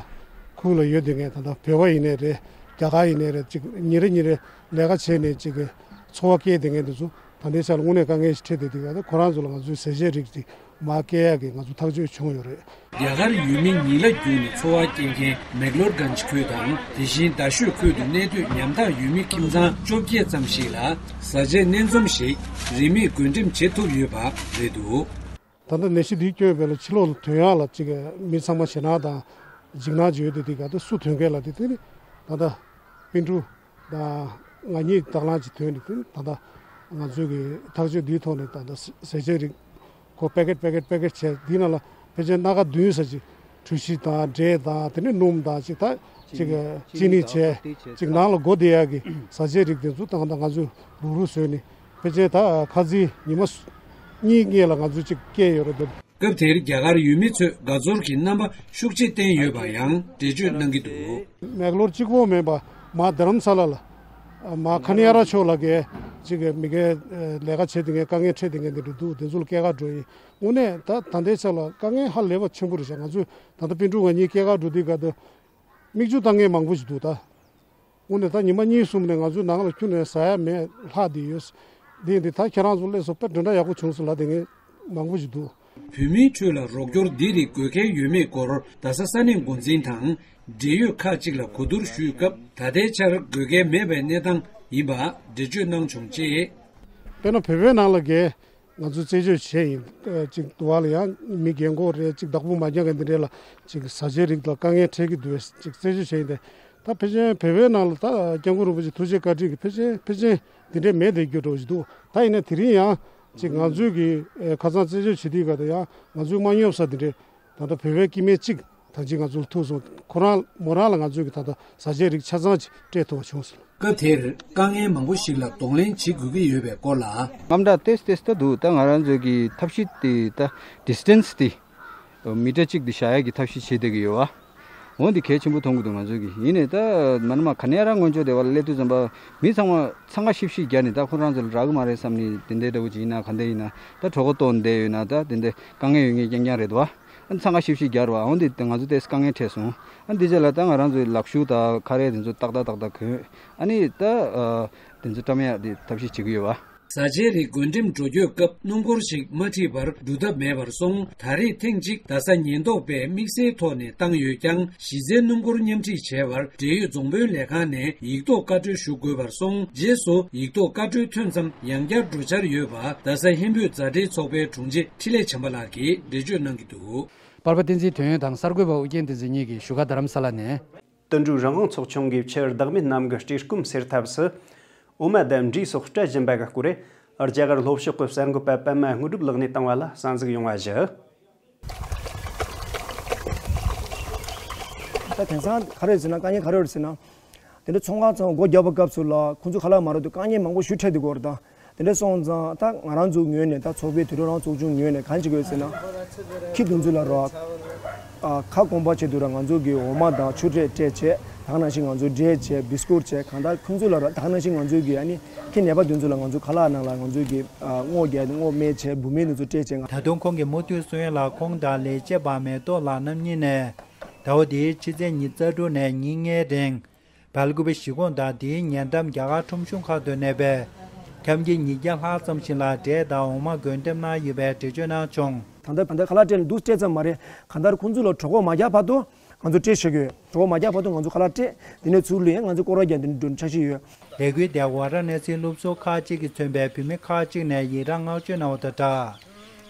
ཁུལ་ལ་ཡོད་བསྡད་མཁན་ད་ལྟ་བོད་པ་ཡིན་ནའི་རེད། རྒྱ་གར་ཡིན་ནའི་རེད། ཅིག་ཉིན་རེ་ཉིན་རེ་ལས་ཀ་བྱས་ནས་ཅིག་གི་འཚོ་བ་སྐྱེལ་བསྡད་མཁན་འདི་ཚོ་ད་ལྟའི་ཆར་ལ་དངོས་གནས་དཀའ་ངལ་ཞིག་འཕྲད་བསྡད་དུས་ག་ད་ཁོ་རང་ཚོ་ལ་ང་ཚོའི་ཟས་བཅད་རིགས་ཅིག་མར་སྐྱེལ་ཡག་གི་ང་ཚོ་ཐག་གཅོད་བྱུང་ཡོད་རེད། རྒྱ་གར་ཡུལ་མི་ཉིས་ལ་བརྒྱུད་ནས་འཚོ་བ་སྐྱེལ་མཁན་མེག་ལོར་གྷན་ཇི་ཁུལ་དང་དེ་བཞིན་རྡ་ཤོད་ཁུལ་དུ་གནས་སྡོད་ཉམ་ཐག་ཡུལ་མི་ཁྱིམ་ཚང་བཅོ་བརྒྱད་ཙམ་ཞིག་ལ་བཟའ་ཆས་སྣེ་འཛོམས་ཤིག་རིན་མེད་བགོ་འགྲེམས་བྱེད་ཐུབ་ཡོད་པ་རེད་འདུག་ད་ལྟ་ནད་གཞི་འདིའི་སྐྱོན་ཡོད་པ་ལ་ཕྱི་ལོགས་ལ་ཐོན་ཡག་ལ་ཅིག་མི་ཚང་མ་ཞེད་སྣང་དང་འཇིགས་སྣང་ཅིག་ཡོད་དེ། དེ་ག་དུས་སུ་ཐོན་མཁན་ལ་དེ་དེ་ནི་ད་ལྟ་སྤུན་གྲོགས་དང་ང་གཉིས་དང་བླངས་ཅིག་ཐོན་ནས་དེ་ནི་ད་ལྟ་ང་ཚོའི་གི་ཐག་གཅོད་འདིའི་ཐོག་ནས་ད་ལྟ་ཟས་བཅད་རིགས་ཁོ་པེ་ཀེཊ་པེ་ཀེཊ་པེ་ཀེཊ་བྱས། འདི་ནང་ལ་ཕལ་ཆེར་སྣ་ཁ་བདུན་ཙམ་ཅིག་གྲོ་ཞིབ་དང་འབྲས་དང་དེ་ནས་སྣུམ་དང་ཅིག་ད་ཅིག་ཅི་ནི་བྱས་ཅིག་ནང་ལ་སྒོ་བསྡད་ཡག་གི་བཟའ་ཆས་རིགས་དེ་ཚོ་ད་ལྟ་ང་ཚོས་རུག་རུག་བཟོས་ནས་ཕལ་ཆེར་ད་ཁ་རྩང་ཉི་མ་གཉིས་སྔོན་ལ་ང་ཚོས་ཅིག་བསྐྱལ་ཡོད་རེད་འདུག་སྐབས་དེར་རྒྱ་གར་ཡུལ་མི་ཚོས་དགའ་ཚོར་གྱི་རྣམ་པ་ཤུགས་ཆེ་བསྟན་ཡོད་པ་ཡང་འགྲེལ་བརྗོད་གནང་གི་འདུག་མེག་ལོར་གཅིག་པོ་མིན་པ་མར་རྡ་རམ་ས་ལ་ལ་མར་ཁ་ནི་ཨ་ར་ཕྱོགས་ལ་གི་ཅིག་མི་སྒེར་ལས་ཀ་བྱེད་དེ་ངས་དཀའ་ངལ་འཕྲད་དེ་ངས་འདི་འགྲོ་འདུག་དེ་ཚོ་ལ་སྐྱེལ་ག་འགྲོ་ཡིན། དངོས་གནས་ད་ད་ལྟའི་ཆ་ལ་དཀའ་ངལ་ཧ་ལས་པ་ཆེན་པོ་རེད་ཤག་ང་ཚོས་ད་ལྟ་སྤུན་གྲོགས་ང་གཉིས་སྐྱེལ་ག་འགྲོ་དུས་ག་དུས་མིག་ཆུ་བཏང་མཁན་མང་པོ་ཞིག་འདུག་ད་དངོས་གནས་ད་ཉི་མ་གཉིས་གསུམ་ནས་ང་ཚོའི་ནང་ལ་ཁྱོན་ནས་ཟ་ཡ་མེད་ལྷག་བསྡད་ཡོད། འདི་འདི་ད་ཁྱེད་རང་ཚོ་སླེབས་སོང་དཔེ་དོན་འདྲ་ཡག་པོ་བྱུང་སོང་ལབ་བསྡད་མཁན་མང་པོ་ཞིག་འདུག་བོད་མིའི་ཁྲོད་ལ་རོགས་སྐྱོར་འདི་རིགས་དགོས་མཁན་ཡོད་མེད་སྐོར་རྡ་ས་ས་གནས་འགོ་འཛིན་དང་འབྲེལ་ཡོད་ཁག་ཅིག་ལ་གོ་བསྡུར་ཞུས་སྐབས། ད་ལྟའི་ཆར་དགོས་གལ་མེད་པའི་གནས་སྟངས་ཡིན་པ་འགྲེལ་བརྗོད་གནང་བྱུང་ཅེས། དཔེར་ན་བོད་པའི་ནང་ལ་གས་ང་ཚོས་རྩད་གཅོད་བྱས་ཡིན། ཨ་ཅིག་དུ་བ་ལ་ཡང་མི་རྒན་གོག་རེད། ཅིག་བདག་པོ་མ་རྒྱག་མཁན་འདི་འདྲས་ལ་ཅིག་བཟའ་ཆས་རིགས་ལ་དཀའ་ངལ་འཕྲད་ཀྱི་འདུག་ཅིག་རྩད་གཅོད་བྱས་ཡིན་ཏེ། ད་ཕལ་ཆེར་བོད་པའི་ནང་ལ་ད་སྐྱབས་མགོན་རིན་པོ་ཆེ་ཐུགས་རྗེ་བཀའ་དྲིན་གྱིས་ཕལ་ཆེར་ཕལ་ཆེར་འདི་འདྲས་མེད་བསྡད་རྒྱུ་འདྲ་བོ་ཞིག་འདུག་ད་ཡིན་ན་དེ་རིང་ཡང་ཅིག་ང་ཚོའི་གི་ཨ་ཁ་སང་རྩད་གཅོད་བྱེད་དུས་ག་ད་ཡང་ང་ཚོའི་མ་ཉོབ་ས་འདི་འདྲས་ད་ལྟ་བོད་པའི་སྐྱེ་དམན་གཅིག་ད་ཅིག་ང་ཚོ་ལ་ཐུག་སོང་། ཁོ་རང་མོ་རང་ལ་ང་ཚོས་ཀྱི་ད་ལྟ་བཟའ་ཆས་རིགས་ཆ་ཚང་ཅིག་སྤྲད་ཐུབ་པ་བྱུང་སོང་། སྐབས་དེར་དཀའ་ངལ་མང་པོ་ཞིག་ལ་གདོང་ལེན་བྱེད་དགོས་ཀྱི་ཡོད་པའི་སྐོར་ལ། དངངས་སྐྲག་ཏོག་ཙམ་ཏོག་ཙམ་འདུག་ད་ང་རང་ཚོའི་གི་ཐབས་ཤེས་དེ་ད་ཌི་སི་ཊེན་སི་དེ་མི་ཊར་གཅིག་དེ་བཞག་ཡག་གི་ཐབས་ཤེས་བྱེད་བསྡད་ཀྱི་ཡོད་པ། འོ་འདི་གལ་ཆེན་པོ་མཐོང་གི་འདུག་ང་ཚོའི་གི། ཡིན་ནའི་ད་མ་ནི་མ་ག་ནས་རང་སྔོན་ཆད་དེ་བ་ལ་སླེབས་དུས་ཙམ་པ་མི་ཚང་མ་འཚང་ཁ་ཤིབ་ཤིབ་རྒྱག་ནས་ད་ཁོ་རང་ཚོ་ལ་རག་གི་མ་རེད་བསམ་ནས་དེ་འདྲའི་འདྲ་བོ་ཅིག་ཡིན་ན་ག་འདྲ་ཡིན་ན་ད་གྲོད་ཁོག་ལྟོགས་བསྡད་ཡོད་ན་ད་དེ་འདྲའི་དཀའ་ངལ་ཡོད་མཁན་རྐྱང་རྐྱང་རེད་དོ། ཨ་ནི་འཚང་ཁ་ཤིབ་ཤིབ་རྒྱག་རོགས། ཨ་འོ་འདི་ང་ཚོ་ཏོག་ཙམ་དཀའ་ངལ་འཕྲད་སོང་། ཨ་འདི་རྗེས་ལ་ད་ང་རང་ཚོའི་ལག་ཤུབས་དང་ཁ་རས་དེ་ཚོ་ཏག་ཏག་ཏག་ཏག་གོན། ཨ་ནི་ད་ཨ་དེ་ཚོ་བཀྲམ་ཡག་དེ་ཐབས་ཤེས་བྱེད་ཀྱི་ཡོད་པ། བཟའ་ཆས་རིགས་བགོ་འགྲེམས་འགྲོ་སྐྱོད་སྐབས་སྣུམ་འཁོར་ཞིག་མ་ཁྲིད་པར་འགྲོ་ཐབས་མེད་པར་སོང་། ད་རེས་ཐེངས་གཅིག་རྡ་ས་ཉེན་རྟོག་པས་དམིགས་བསལ་ཐོག་ནས་བཏང་ཡོད་ཀྱང་། གཞི་རྩའི་སྣུམ་འཁོར་མཉམ་ཁྲིད་བྱས་པར་འབྲེལ་ཡོད་རྫོང་དཔོན་ལས་ཁང་ནས་ཡིག་ཐོག་བཀའ་འཁྲོལ་ཞུ་དགོས་པར་སོང་། རྗེས་སུ་ཡིག་ཐོག་བཀའ་འཁྲོལ་ཐོན་མཚམས་ཡང་བསྐྱར་འགྲོ་འཆར་ཡོད་པ་རྡ་ས་ཧིན་བོད་མཛའ་འབྲེལ་ཚོགས་པའི་དྲུང་ཆེ་འཕྲིན་ལས་བྱམས་པ་ལགས་ཀྱིས་འགྲེལ་བརྗོད་གནང་གི་འདུག་པར་པ་བསྟན་འཛིན་དོན་ཡོད་དང་གསར་འགོད་པ་ཨུ་རྒྱན་བསྟན་འཛིན་གཉིས་ཀྱིས་བཞུགས་སྒར་རྡ་རམ་ས་ལ་ནས། དོན་གྲུབ་རང་དབང་ཚོགས་ཆུང་གིས་ཕྱིར་བདག་མེད་རྣམ་ཀྱི་བཀྲེས་སྐོམ་སེལ་ཐབས་སུ། འོ་མ་དང་འབྲས་སོགས་སྤྲད་བཞིན་པ་གི་སྐོར། རྒྱ་གར་ལྷོ་ཕྱོགས་ཀྱི་གསར་འགོད་པ་པད་མ་དངོས་གྲུབ་ལགས་ནས་བཏང་བ་ལ་གསན་གཟིགས་ཡོང་བ་ཞུ། ད་དེང་སང་ག་རེ་ཟེར་ན། དཀའ་ངལ་ག་རེ་ཡོད་ཟེར་ན། དེ་འདྲ་ཚོང་ཁང་ཚང་སྒོ་རྒྱག་པའི་སྐབས་སུ་ལ་ཁོང་ཚོ་ཁ་ལག་མ་རག་དུས་དཀའ་ངལ་མང་པོ་ཞེ་དྲག་འཕྲད་དེ་གོ་རེད་ད། དེ་འདྲ་སོང་ཙང་ད་ང་རང་ཚོའི་ངོས་ནས། ད་ཚོགས་པའི་དུད་འགྲོ་རང་ཚོགས་ཆུང་ངོས་ནས་གང་བྱེད་དགོས་ཟེར་ན། ཁྱི་དེ་ཚོ་ལ་རོགས། ཨ་ཁ་སྐོམ་པ་ཆེད་དུ་ར་ང་ཚོ་གི་འོ་མ་དང་ཆུ་འབྲས་སྤྲད་བྱས། ད་ག་ནང་བཞིན་ང་ཚོ་འབྲས་བྱས། བིས་ཀུཊ་བྱས། གང་ལྟར་ཁོང་ཚོ་ལ་ར། ད་ག་ནང་བཞིན་ང་ཚོའི་གི་ཨ་ནི་ཁྱི་ནད་པ་དེ་ཚོ་ལ་ང་ཚོ་ཁ་ལག་ནང་ལ་ང་ཚོའི་གི་ཨ་སྔོ་རྒྱག་སྔོ་སྨན་བྱས། འབུ་སྨན་དེ་ཚོ་སྤྲད་བྱས། ད་དུང་ཁོང་གིས་མུ་མཐུད་གསུང་ཡ་ལ། ཁོང་དང་ལས་བྱེད་པ་མེ་ཏོག་ལགས་རྣམ་གཉིས་ནས་ཟླ་བ་འདིའི་ཕྱི་ཚེས་ཉི་ཤུ་རྩ་དྲུག་ནས་ཉིན་ལྔའི་རིང་སྦེལ་ཀུ་པེ་གཞིས་ཁོངས་དང་དེའི་ཉེ་འགྲམ་རྒྱ་གར་ཁྲོམ་གཞུང་ཁག་ཏུ་གནས་པའི་ཁྱིམ་སྡེ་ཉིས་བརྒྱ་ལྷག་ཙམ་ཞིག་ལ་འབྲས་དང་འོ་མ་བགོ་འགྲེམས་གནང་ཡོད་པའི་འགྲེལ་བརྗོད་གནང་བྱུང་། ད་ལྟ་ད་ལྟ་ཁ་ལག་སྤྲད་ནས་འདུག་སྤྲད་ཙམ་མ་རེད། གང་ལྟར་ཁོང་ཚོ་ལ་གྲོད་ཁོག་མ་རྒྱག་བར་དུ་ང་ཚོ་སྤྲད་བཞག་གི་ཡོད། གྲོད་ཁོག་མ་རྒྱག་བར་དུ་ང་ཚོ་ཁ་ལག་སྤྲད། དེ་ནས་ཚུར་ལ་ཡང་ང་ཚོ་སྐོར་ར་རྒྱག་འདི་འགྲོ་འཆར་གཞི་ཡོད། ལས་འགུལ་དེར་ཝཱ་ར་ཎ་སིའི་སློབ་ཟུར་ཁག་ཅིག་གིས་མཚོན་པའི་བུད་མེད་ཁག་ཅིག་ནས་ཡི་རངས་བསྔགས་བརྗོད་གནང་བ་དང་སྦྲགས།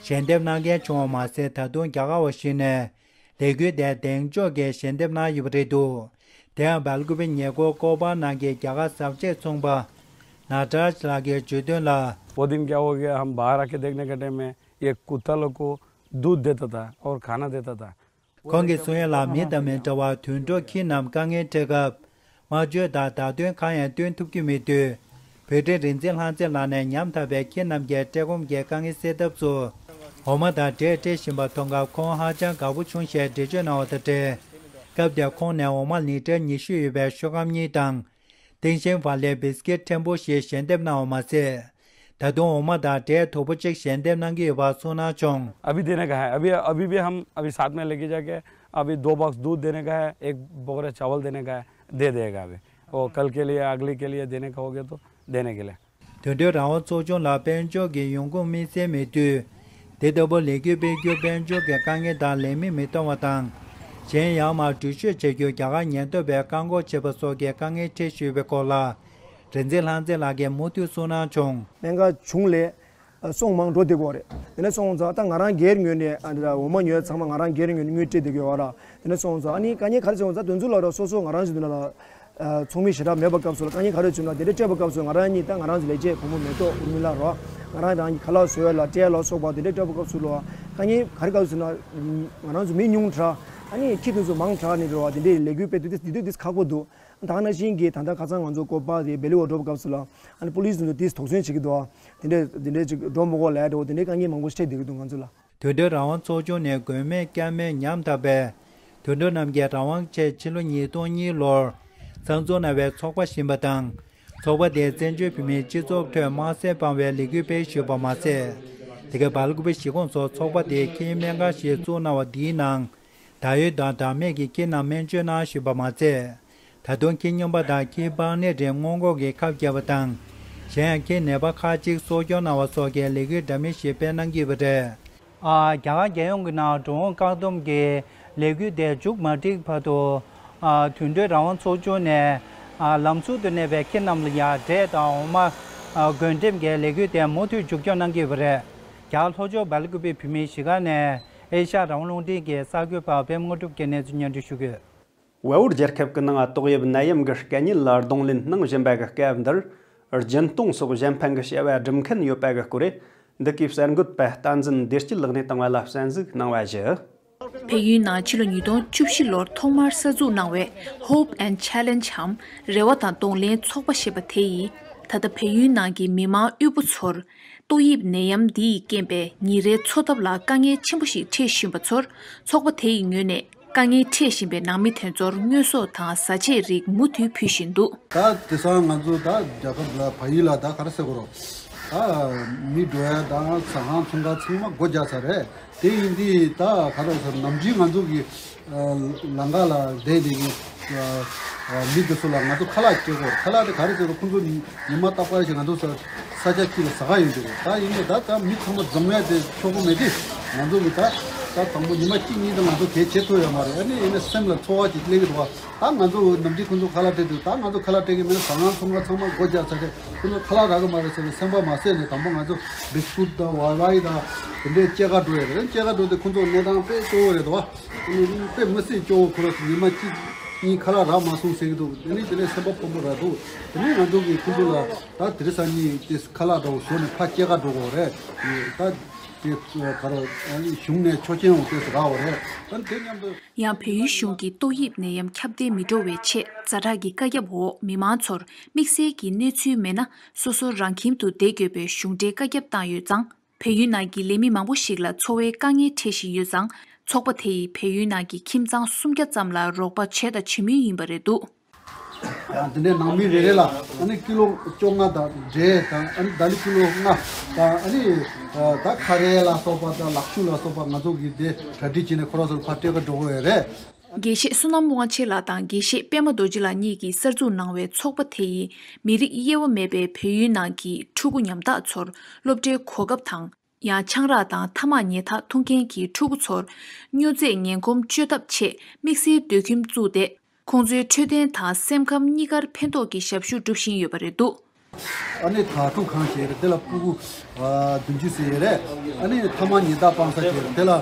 ཞལ་འདེབས་གནང་མཁན་བྱུང་བ་མ་ཟད། ད་དུང་རྒྱ་གར་བ་ཞིག་ནས་ལས་འགུལ་དེར་གདེང་འཇོག་གིས་ཞལ་འདེབས་གནང་ཡོད་པ་རེད་འདུག་དེ་ཡང་སྦེལ་ཀུ་པེ་ཉེ་འཁོར་ཀོ་པར་ནང་གི་རྒྱ་གར་བཟའ་ཆས་ཚོང་པ་ནཱ་ཊ་རཱཇ་ལགས་ཀྱིས་བརྗོད་དོན་ལ། वो दिन क्या हो गया, हम बाहर आके देखने के टाइम में ये कुत्ता लोग को दूध देता था और खाना देता था। ཁོང་གིས་གསུང་ཡ་ལ། མི་དང་མི་འདྲ་བར་དུད་འགྲོ་ཁྱི་རྣམས་དཀའ་ངལ་འཕྲད་སྐབས། སྨྲ་བརྗོད་དང་བརྡ་དོན་གང་ཡང་སྟོན་ཐུབ་ཀྱི་མེད་དུས། བོད་དྲིན་རིག་འཛིན་ལྷ་མཛེས་ལགས་ནས་ཉམ་ཐག་པའི་ཁྱི་རྣམས་ཀྱི་བཀྲེས་སྐོམ་གྱི་དཀའ་ངལ་སེལ་ཐབས་སུ། འོ་མ་དང་འབྲས་སྤྲད་བཞིན་པ་མཐོང་སྐབས་ཁོང་ཧ་ཅང་དགའ་པོ་བྱུང་ཞེས་འགྲེལ་བརྗོད་གནང་བ་དང་འབྲེལ། སྐབས་དེར་ཁོང་ནས་འོ་མ་ལི་ཊར་ཉི་ཤུ་ཡོད་པའི་ཤོག་སྒམ་གཉིས་དང་། ཏིང་ཤིན་ཧྥ་ལས་བིས་ཀིཊ་ཕྲན་བུ་ཞིག་ཞལ་འདེབས་གནང་བ་མ་ཟད། ད་དུང་འོ་མ་དང་འབྲས་དོ་པོ་གཅིག་ཞལ་འདེབས་གནང་གི་ཡོད་པ་གསུངས་གནང་བྱུང་། अभी देने का है। अभी अभी भी हम अभी साथ में लेके जाके अभी दो बॉक्स दूध देने का है, एक बोरा चावल देने का है, दे देगा अभी। वो कल के लिए, अगले के लिए देने का हो गया तो देने के लिए। དོན་གྲུབ་རང་དབང་ཚོགས་ཆུང་ལ་དཔལ་འབྱོར་གྱི་ཡོང་ཁུངས་དམིགས་བསལ་མེད་དུས། དེ་ལྟ་བུ་ལས་འགུལ་སྤེལ་རྒྱུ་དཔལ་འབྱོར་གྱི་དཀའ་ངལ་དང་ལས་མི་མི་གཏོང་བ་དང་། གཞན་ཡང་མར་འགྲུལ་བཞུད་བྱ་རྒྱུར་རྒྱ་གར་ཉེན་རྟོག་པས་བཀག་འགོག་བྱེད་པ་སོགས་ཀྱི་དཀའ་ངལ་འཕྲད་བཞིན་ཡོད་པའི་སྐོར་ལ། རིག་འཛིན་ལྷ་མཛེས་ལགས་ཀྱིས་མུ་མཐུད་གསུངས་གནང་བྱུང་། སྨན་ཁང་གཞུང་ལས་སོང་མང་འགྲོ་བསྡད་ཀྱི་ཡོད་རེད། དེ་ནས་སོང་ཙང་ད་ང་རང་སྒེར་ངོས་ནས་ཨ་འདྲ་འོ་མ་ཉོས་ཚང་མ་ང་རང་སྒེར་ངོས་ནས་དངུལ་སྤྲད་བསྡད་ཀྱི་ཡོད་ར། དེ་ནས་སོང་ཙང་ཨ་ནི་དཀའ་ངལ་ག་རེ་བྱུང་ཙང་དོན་ཚུལ་ལ་ར་སོ་སོ་ང་རང་བཞིན་དུ་ལ་ལ། ཚོགས་མི་ཞེ་དྲག་མེད་པ་སྐབས་སུ་ལ་དཀའ་ངལ་ག་རེ་བྱུང་ན་དེ་འདྲ་སྤྲད་པ་སྐབས་སུ་ང་རང་གཉིས་ད་ང་རང་ཚོ་ལས་བྱེད་བུ་མོ་མེ་ཏོག་ཨུར་མི་ལ་རོ། ང་རང་རང་གི་ཁ་ལག་བཟོ་ཡ་ལ་སྤྲད་ལ་སོགས་པ་དེ་འདྲ་སྤྲད་པ་སྐབས་སུ་ལ་དཀའ་ངལ་ག་རེ་སྐབས་སུ་ན། ང་རང་ཚོ་མི་ཉུང་དྲགས་ཨ་ནི་ཁྱི་དེ་ཚོ་མང་དྲགས་ནས་རེད་བ། དེ་འདྲའི་ལས་འགུལ་སྤེལ་དུས་དེ་དུས་དེ་ཁག་པོ་འདུག་ད་ནང་བཞིན་གྱི་ད་ལྟ་ཁ་སང་ང་ཚོ་ཀོ་པ་དེ་བེ་ལི་བ་འགྲོ་བ་སྐབས་སུ་ལ་ཨ་ནི་པུ་ལིས་དེ་ཚོ་དེས་དོགས་ཟོན་བྱེད་ཀྱི་འདུག་དེ་འདྲས་དེ་འདྲས་ཅིག་འགྲོ་མི་དགོས་ལས་འགྲོ་དེ་འདྲས་དཀའ་ངལ་མང་པོ་འཕྲད་བསྡད་ཀྱི་འདུག་ང་ཚོ་ལ། དོན་གྲུབ་རང་དབང་ཚོགས་ཆུང་ནས་དགོས་མེད་བསྐྱར་མེད་ཉམ་ཐག་པའི་དོན་གྲུབ་རྣམ་རྒྱལ་རང་དབང་ཆེད་ཕྱི་ལོ་ཉིས་སྟོང་གཉིས་ལོར་གཙང་བཙོག་གནང་བའི་ཚོགས་པ་བཞིན་པ་དང་། ཚོགས་པ་དེས་བཙན་བྱོལ་བོད་མིའི་སྤྱི་ཚོགས་ཁྲོད་དམར་གསོད་སྤང་བའི་ལས་འགུལ་སྤེལ་བཞིན་པ་མ་ཟད། དེ་གའི་སྦེལ་ཀོབ་གཞིས་ཁོངས་སུ་ཚོགས་པ་དེས་ཁྱིའི་སྨན་ཁང་ཞིག་བཙུགས་གནང་བ་འདིའི་ནང་། ད་ཡོད་དང་ད་མེད་ཀྱི་ཁྱི་རྣམས་སྨན་བཅོས་གནང་བཞིན་པ་མ་ཚད། ད་དུང་ཁྱི་སྨྱོན་པ་དང་ཁྱི་ལྤགས་ནད་རིགས་སྔོན་འགོག་གི་ཁབ་བརྒྱབ་པ་དང་། གཞན་ཡང་ཁྱི་ནད་པ་ཁག་ཅིག་གསོ་སྐྱོང་གནང་བ་སོགས་ཀྱི་ལས་འགུལ་འདྲ་མིན་ཞིག་སྤེལ་གནང་གི་ཡོད་པ་རེད། ཨ། རྒྱ་གར་རྒྱལ་ཡོངས་ཀྱི་ནང་འགྲོ་འོང་བཀག་སྡོམ་གྱི་ལས་འགུལ་དེ་མཇུག་མ་སྒྲིལ་བར་དུ། ཨ། དོན་གྲུབ་རང་དབང་ཚོགས་ཆུང་ནས། ཨ། ལམ་ཟུར་དུ་གནས་པའི་ཁྱི་རྣམས་ལ་ཡང་འབྲས་དང་འོ་མ། ཨ། བགོ་འགྲེམས་ཀྱི་ལས་འགུལ་དེ་མུ་མཐུད་མཇུག་སྐྱོང་གནང་གི་ཡོད་པ་རེད། རྒྱ་གར་ལྷོ་ཕྱོགས་སྦེལ་ཀོབ་བོད་མིའི་གཞིས་ཀ་ནས་ཨེ་ཤ་ཡ་རང་དབང་རླུང་འཕྲིན་གྱི་གསར་འགོད་པ་པད་མ་དངོས་གྲུབ་ཀྱིས་གནས་ཚུལ་སྙན་སྒྲོན་ཞུ་གི་ཡོད། ཝེ་ཨུར་རྒྱལ་ཁབ་ཀྱི་ནང་ཏོག་དབྱིབས་ནད་ཡམས་ཀྱི་དཀའ་ངལ་ལ་གདོང་ལེན་གནང་བཞིན་པ་གི་སྐབས་འདིར། སྦྱིན་གཏོང་སོགས་གཞན་ཕན་གྱི་བྱ་བ་སྒྲུབ་མཁན་ཡོད་པ་གི་སྐོར། འདི་གའི་གསར་འགོད་པ་བསྟན་འཛིན་བདེ་སྐྱིད་ལགས་ནས་བཏང་བ་ལ་གསན་གཟིགས་གནང་བ་ཞུ། བལ་ཡུལ་ནང་ཕྱི་ལོ་ཉིས་སྟོང་བཅུ་བཞི་ལོར་ཐོག་མར་གསར་འཛུགས་གནང་བའི་Hope and Challenge འམ་རེ་བ་དང་གདོང་ལེན་ཚོགས་པ་ཞེས་པ་དེ་ཡིས། ད་ལྟ་བལ་ཡུལ་ནང་གི་མི་མང་དབུལ་པོ་ཚོར། ཏོག་དབྱིབས་ནད་ཡམས་འདི་ཡི་རྐྱེན་པས་ཉིན་རེའི་འཚོ་ཐབས་ལ་དཀའ་ངལ་ཆེན་པོ་ཞིག་འཕྲད་བཞིན་པ་ཚོར། ཚོགས་པ་དེ་ཡི་ངོས་ནས། དཀའ་ངལ་འཕྲད་བཞིན་པའི་ནང་མི་དེ་ཚོར་དངོས་ཟོག་དང་བཟའ་ཆས་རིགས་མུ་མཐུད་ཕུལ་བཞིན་འདུག་ད་དེང་སང་ང་ཚོ་ད་རྒྱལ་ཁབ་ལ་བལ་ཡུལ་ལ་ད་ག་རེ་ཟེར་དགོས་རོགས། ད་མི་འགྲོ་ཡ་དང་ཟ་ཁང་ཚོང་ཁང་ཚང་མ་སྒོ་རྒྱག་ཚར་རེད། དེ་ཡིན་དུས་ད་ག་རེ་ཟེར་ནམ་རྒྱུན་ང་ཚོ་གི་ལམ་ཁ་ལ་བསྡད་བསྡད་མཁན་མི་དེ་ཚོ་ལ་ང་ཚོ་ཁ་ལག་སྤྲད་དགོས། ཁ་ལག་དེ་ག་རེ་ཟེར་རོགས། ཁོང་ཚོ་ཉི་མ་རྟག་པར་ཞིག་ང་ཚོ་ས་ས་ཆ་གཅིག་ལ་ཟ་ག་ཡོང་གི་རེད། ད་ཡིན་ནའི་ད་ད་མི་ཚང་མ་འཛོམས་ཡ་དེ་ཆོག་གི་མེད་དུས། ང་ཚོ་གི་ད་ད་དང་པོ་ཉི་མ་གཅིག་གཉིས་དང་ང་ཚོ་གས་བྱེད་ཐུབ་ཡོད་མ་རེད། ཨ་ནི་ཡིན་ན་སེམས་ལ་ཚོར་བ་ཅིག་སླེབས་ཀྱི་འདུག་བ། ད་ང་ཚོ་ནམ་རྒྱུན་ཁོང་ཚོ་ཁ་ལག་སྤྲད་དུས་ད་ང་ཚོ་ཁ་ལག་སྤྲད་ཀྱི་མེད་ན་ཟ་ཁང་ཚང་མ་ཚང་མ་སྒོ་རྒྱག་ཚར་རེད། ཁོང་ཚོ་ཁ་ལག་རག་གི་མ་རེད་ཟེར་ནས་སེམས་པ་མ་བཟོད་ནས་དང་པོ་ང་ཚོ་བིས་ཀུད་དང་ཝའི་ཝའི་དང་དེ་འདྲའི་སྐྱེལ་ག་འགྲོ་ཡ་རེད། སྐྱེལ་ག་འགྲོ་དུས་ཁོང་ཚོ་གནས་སྟངས་དཔེ་སྐྱོ་བོ་རེད་འདུག་བ། དཔེ་མི་སྲིད་སྐྱོ་བོ། ཁོ་རང་ཉི་མ་གཅིག་གཉིས་ཁ་ལག་རག་མ་སོང་ཟེར་གྱི་འདུག་དེ་ནས་དེ་ནས་སེམས་པ་ཕམ་པོ་རག་འདུག་དེ་ནས་ང་ཚོ་གིས་ཁོང་ཚོ་ལ་ད་དེ་རིང་སང་ཉིན་དེ་ཁ་ལག་འདྲ་བོ་བཟོས་ནས་ཕར་སྐྱེལ་ག་འགྲོ་དགོས་རེད། ད་དེ་ག་རེ་གཞུང་ནས་ཆོག་མཆན་འོང་དེ་རག་པ་རེད། ད་དེ་མཉམ་དུ། ཡང་བལ་ཡུལ་གཞུང་གིས་ཏོག་དབྱིབས་ནད་ཡམས་ཁྱབ་གདལ་མི་འགྲོ་བའི་ཆེད་ཛ་དྲག་གི་བཀའ་ཁྱབ་འོག་མི་མང་ཚོར་དམིགས་བསལ་གྱི་གནས་ཚུལ་མེད་ན་སོ་སོ་རང་ཁྱིམ་དུ་བསྡད་དགོས་པའི་གཞུང་འབྲེལ་བཀའ་ཁྱབ་བཏང་ཡོད་ཙང་། བལ་ཡུལ་ནང་གི་ལས་མི་མང་པོ་ཞིག་ལ་འཚོ་བའི་དཀའ་ངལ་འཕྲད་བཞིན་ཡོད་ཙང་། ཚོགས་པ་དེ་ཡིས་བལ་ཡུལ་ནང་གི་ཁྱིམ་ཚང་སུམ་བརྒྱ་ཙམ་ལ་རོགས་པ་བྱས་དང་བྱེད་མུས་ཡིན་པ་རེད་འདུག་ཡང་དེ་འདྲའི་ནང་མི་རེ་རེ་ལ་ཨ་ནི་ཀི་ལོ་བཅོ་ལྔ་དང་འབྲས་དང་། ཨ་ནི་ད་ལི་ཀི་ལོ་ལྔ་དང་། ཨ་ནི་ད་ཁ་རས་ལ་སོགས་པ་དང་ལག་ཤུབས་ལ་སོགས་པ་ང་ཚོ་གིས་དེ་གྲ་སྒྲིག་བྱས་ནས་ཁོ་རང་ཚོར་ཕར་སྤྲད་ག་འགྲོ་གི་ཡོད་རེད། དགེ་བཤེས་བསོད་ནམས་དབང་ཆེན་ལགས་དང་དགེ་བཤེས་པད་མ་རྡོ་རྗེ་ལགས་གཉིས་ཀྱིས་གསར་འཛུགས་གནང་བའི་ཚོགས་པ་དེ་ཡིས་མི་རིགས་དབྱེ་བ་མེད་པའི་བལ་ཡུལ་ནང་གི་ཕྲུ་གུ་ཉམ་ཐག་ཚོར་སློབ་གྲྭའི་གོ་སྐབས་དང་། ཡང་ཆང་རག་དང་ཐ་མག་ཉལ་ཐག་འཐུང་མཁན་གྱི་ཕྲུ་གུ་ཚོར་སྨྱོ་རྫས་ངན་གོམས་བཅོས་ཐབས་ཆེད་དམིགས་བསལ་སྡོད་ཁྱིམ་བཙུགས་ཏེ། ཁོང་ཚོའི་འཕྲོད་བསྟེན་དང་སེམས་ཁམས་གཉིས་ཀར་ཕན་ཐོགས་ཀྱི་ཞབས་ཞུ་སྒྲུབ་བཞིན་ཡོད་པ་རེད་འདུག་ཨ་ནི་དྭ་ཕྲུག་ཁང་ཞིག་རེད། དེ་ལ་ཕྲུ་གུ་ཨ་བདུན་ཅུ་ཙམ་ཡོད་རེད། ཨ་ནི་ཐ་མག་ཉལ་ཐག་སྤང་ས་ཞིག་རེད། དེ་ལ་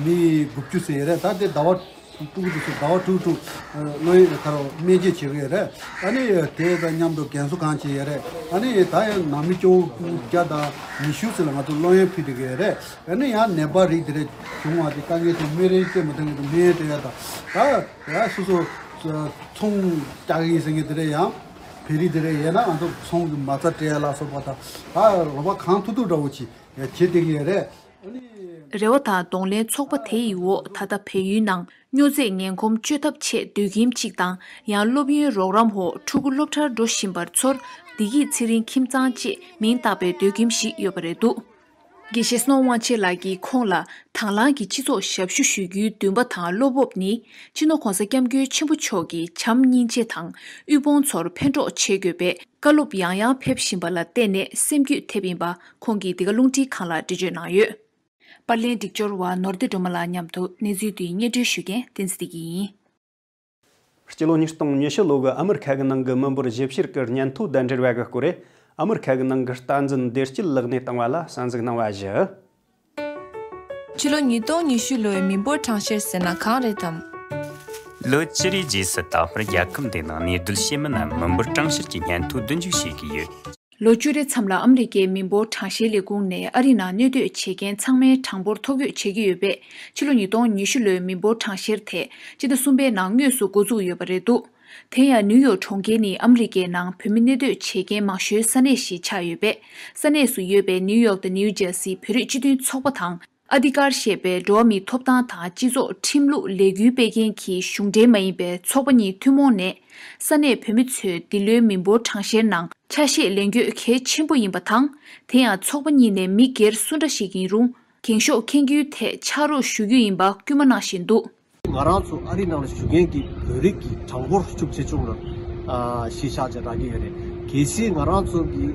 མི་དགུ་བཅུ་ཙམ་ཡོད་རེད། ད་དེ་ཟླ་བ་ཕྲུ་གུ་དེ་ཚོ་ཟླ་བ་དྲུག་དྲུག་ཨ་གློ་ཡོད་ཁ་རོག་སྨན་བཅོས་བྱེད་ཀྱི་ཡོད་རེད། ཨ་ནི་དེ་དང་མཉམ་དུ་རྒན་གསོ་ཁང་ཞིག་ཡོད་རེད། ཨ་ནི་ད་ཡང་ནང་མི་སྐྱོ་བོ་བརྒྱ་དང་ཉི་ཤུ་ཙམ་ལ་ང་ཚོ་སློབ་ཡོན་ཕུལ་བསྡད་ཀྱི་ཡོད་རེད། ཨ་ནི་ཡང་ནད་པ་རིགས་དེ་འདྲ་བྱུང་བ་དེ་དཀའ་ངལ་དེ་སྨན་རིན་སྤྲད་མ་ཐུབ་མཁན་དེ་སྨན་སྤྲད་ཡ་དང་། ད་ཡ་སོ་སོ་ཚོང་རྒྱག་གི་ཡིན་ཟེར་མཁན་དེ་འདྲ་ཡང་བོད་རིགས་དེ་འདྲ་ཡོད་ན་ང་ཚོ་ཚོང་གི་མ་རྩ་སྤྲད་ཡ་ལ་སོགས་པ་དང་། ད་རོགས་པ་གང་ཐུབ་ཐུབ་འདྲ་བོ་ཅིག་བྱེད་བསྡད་ཀྱི་ཡོད་རེད། རེ་བ་དང་གདོང་ལེན་ཚོགས་པ་དེ་ཡི་འོག་ད་ལྟ་བལ་ཡུལ་ནང་སྨྱོ་རྫས་ངན་གོམས་བཅོས་ཐབས་ཆེད་སྡོད་ཁྱིམ་གཅིག་དང་། ཡང་སློབ་ཡོན་རོགས་རམ་འོག་ཕྲུ་གུ་སློབ་གྲྭར་འགྲོ་བཞིན་པར་ཚོར་བདེ་སྐྱིད་ཚེ་རིང་ཁྱིམ་ཚང་ཅེས་མིང་བཏགས་པའི་སྡོད་ཁྱིམ་ཞིག་ཡོད་པ་རེད་འདུག་དགེ་བཤེས་སྣོ་དབང་ཆེན་ལགས་ཀྱིས་ཁོང་ལ་དང་བླངས་ཀྱིས་སྤྱི་ཚོགས་ཞབས་ཞུ་ཞུ་རྒྱུའི་འདུན་པ་དང་བློ་སྤོབས་ནི། སྤྱི་ནོར་༧གོང་ས་༧སྐྱབས་མགོན་ཆེན་པོ་མཆོག་གི་བྱམས་སྙིང་རྗེ་དང་དབུལ་ཕོངས་ཚོར་ཕན་གྲོགས་བྱེད་དགོས་པའི་བཀའ་སློབ་ཡང་ཡང་ཕེབས་བཞིན་པ་ལ་བརྟེན་ནས་སེམས་འགུལ་ཐེབས་ཡིན་པ་ཁོང་གིས་འདི་ག་རླུང་འཕྲིན་ཁང་ལ་འགྲེལ་བརྗོད་གནང་ཡོད། པར་ལེན་སྒྲིག་སྦྱོར་བ་ནོར་བདེ་སྒྲོལ་མ་ལགས་མཉམ་དུ་གནས་ཚུལ་འདི་སྙན་སྒྲོན་ཞུ་མཁན་བསྟན་འཛིན་བདེ་སྐྱིད་ཡིན། སྤྱི་ལོ་ཉིས་སྟོང་ཉི་ཤུ་ལོ་གི་ཨ་མི་རི་ཁ་གི་ནང་གི་མི་འབོར་ཞིབ་བཤེར་གྱི་སྙན་ཐོ་དང་འབྲེལ་བ་གི་སྐོར། ཨ་མི་རི་ཁ་གི་ནང་གི་བསྟན་འཛིན་བདེ་སྐྱིད་ལགས་ནས་བཏང་བ་ལ་གསན་གཟིགས་གནང་བ་ཞུ། ཕྱི་ལོ་ཉིས་སྟོང་ཉི་ཤུ་ལོའི་མི་འབོར་གྲངས་བཤེར་ཟེར་ན་གང་རེད་དམ། ལོ་བཅུ་རེའི་རྗེས་སུ་ད་བར་རྒྱལ་ཁབ་འདིའི་ནང་གནས་སྡོད་བྱེད་མི་རྣམས་མི་འབོར་གྲངས་བཤེར་གྱི་སྙན་ཐོ་བསྡུ་འཇུག་བྱེད་ཀྱི་ཡོད། ལོ་བཅུ་རེ་མཚམས་ལ་ཨ་མི་རི་ཀའི་མི་འབོར་གྲངས་བཤེར་ལས་ཁུངས་ནས་ཨ་རི་ནང་གནས་སྡོད་བྱེད་མཁན་ཚང་མའི་གྲངས་འབོར་ཐོ་འགོད་བྱེད་ཀྱི་ཡོད་པས། ཕྱི་ལོ་ཉིས་སྟོང་ཉི་ཤུ་ལོའི་མི་འབོར་གྲངས་བཤེར་དེ་སྤྱི་ཟླ་གསུམ་པའི་ནང་དངོས་སུ་འགོ་འཛུགས་ཡོད་པ་རེད་འདུག་དེ་ཡང་ནིའུ་ཡོག་གྲོང་ཁྱེར་ནི་ཨ་མི་རི་ཀའི་ནང་བོད་མི་གནས་སྡོད་བྱེད་མཁན་མང་ཤོས་ས་གནས་ཤིག་ཆགས་ཡོད་པས། ས་གནས་སུ་ཡོད་པའི་ནིའུ་ཡོག་དང་ནིའུ་ཇར་སི་བོད་རིགས་སྤྱི་མཐུན་ཚོགས་པ་དང་། ཨ་དྷི་ཀར་ཞེས་པའི་འགྲོ་བ་མིའི་ཐོབ་ཐང་དང་སྤྱི་ཚོགས་ཁྲིམས་ལུགས་ལས་འགུལ་སྤེལ་མཁན་གྱི་གཞུང་འབྲེལ་མ་ཡིན་པའི་ཚོགས་པ་གཉིས་ཐུན་མོང་ནས། ས་གནས་བོད་མི་ཚོས་འདི་ལོའི་མི་འབོར་གྲངས་བཤེར་ནང་ཆ་ཤས་ལེན་རྒྱུ་གལ་ཆེན་པོ་ཡིན་པ་དང་། དེ་ཡང་ཚོགས་པ་གཉིས་ནས་མི་སྒེར་སུ་འདྲ་ཞིག་ཡིན་རུང་། འགེངས་ཤོག་འཁྱེར་རྒྱུའི་ཐད་ཕྱག་རོགས་ཞུ་རྒྱུ་ཡིན་པ་སྐུལ་མ་གནང་བཞིན་འདུག་ང་རང་ཚོ་ཨ་རི་ནང་ལ་བཞུགས་མཁན་གྱི་བོད་རིགས་ཀྱི་གྲངས་འབོར་ཤུགས་ཆེ་ཆུང་ལ་ཨ་གཞི་བཞག་བྱས་བསྒྲགས་ཀྱི་ཡོད་རེད། གལ་སྲིད་ང་རང་ཚོ་གི་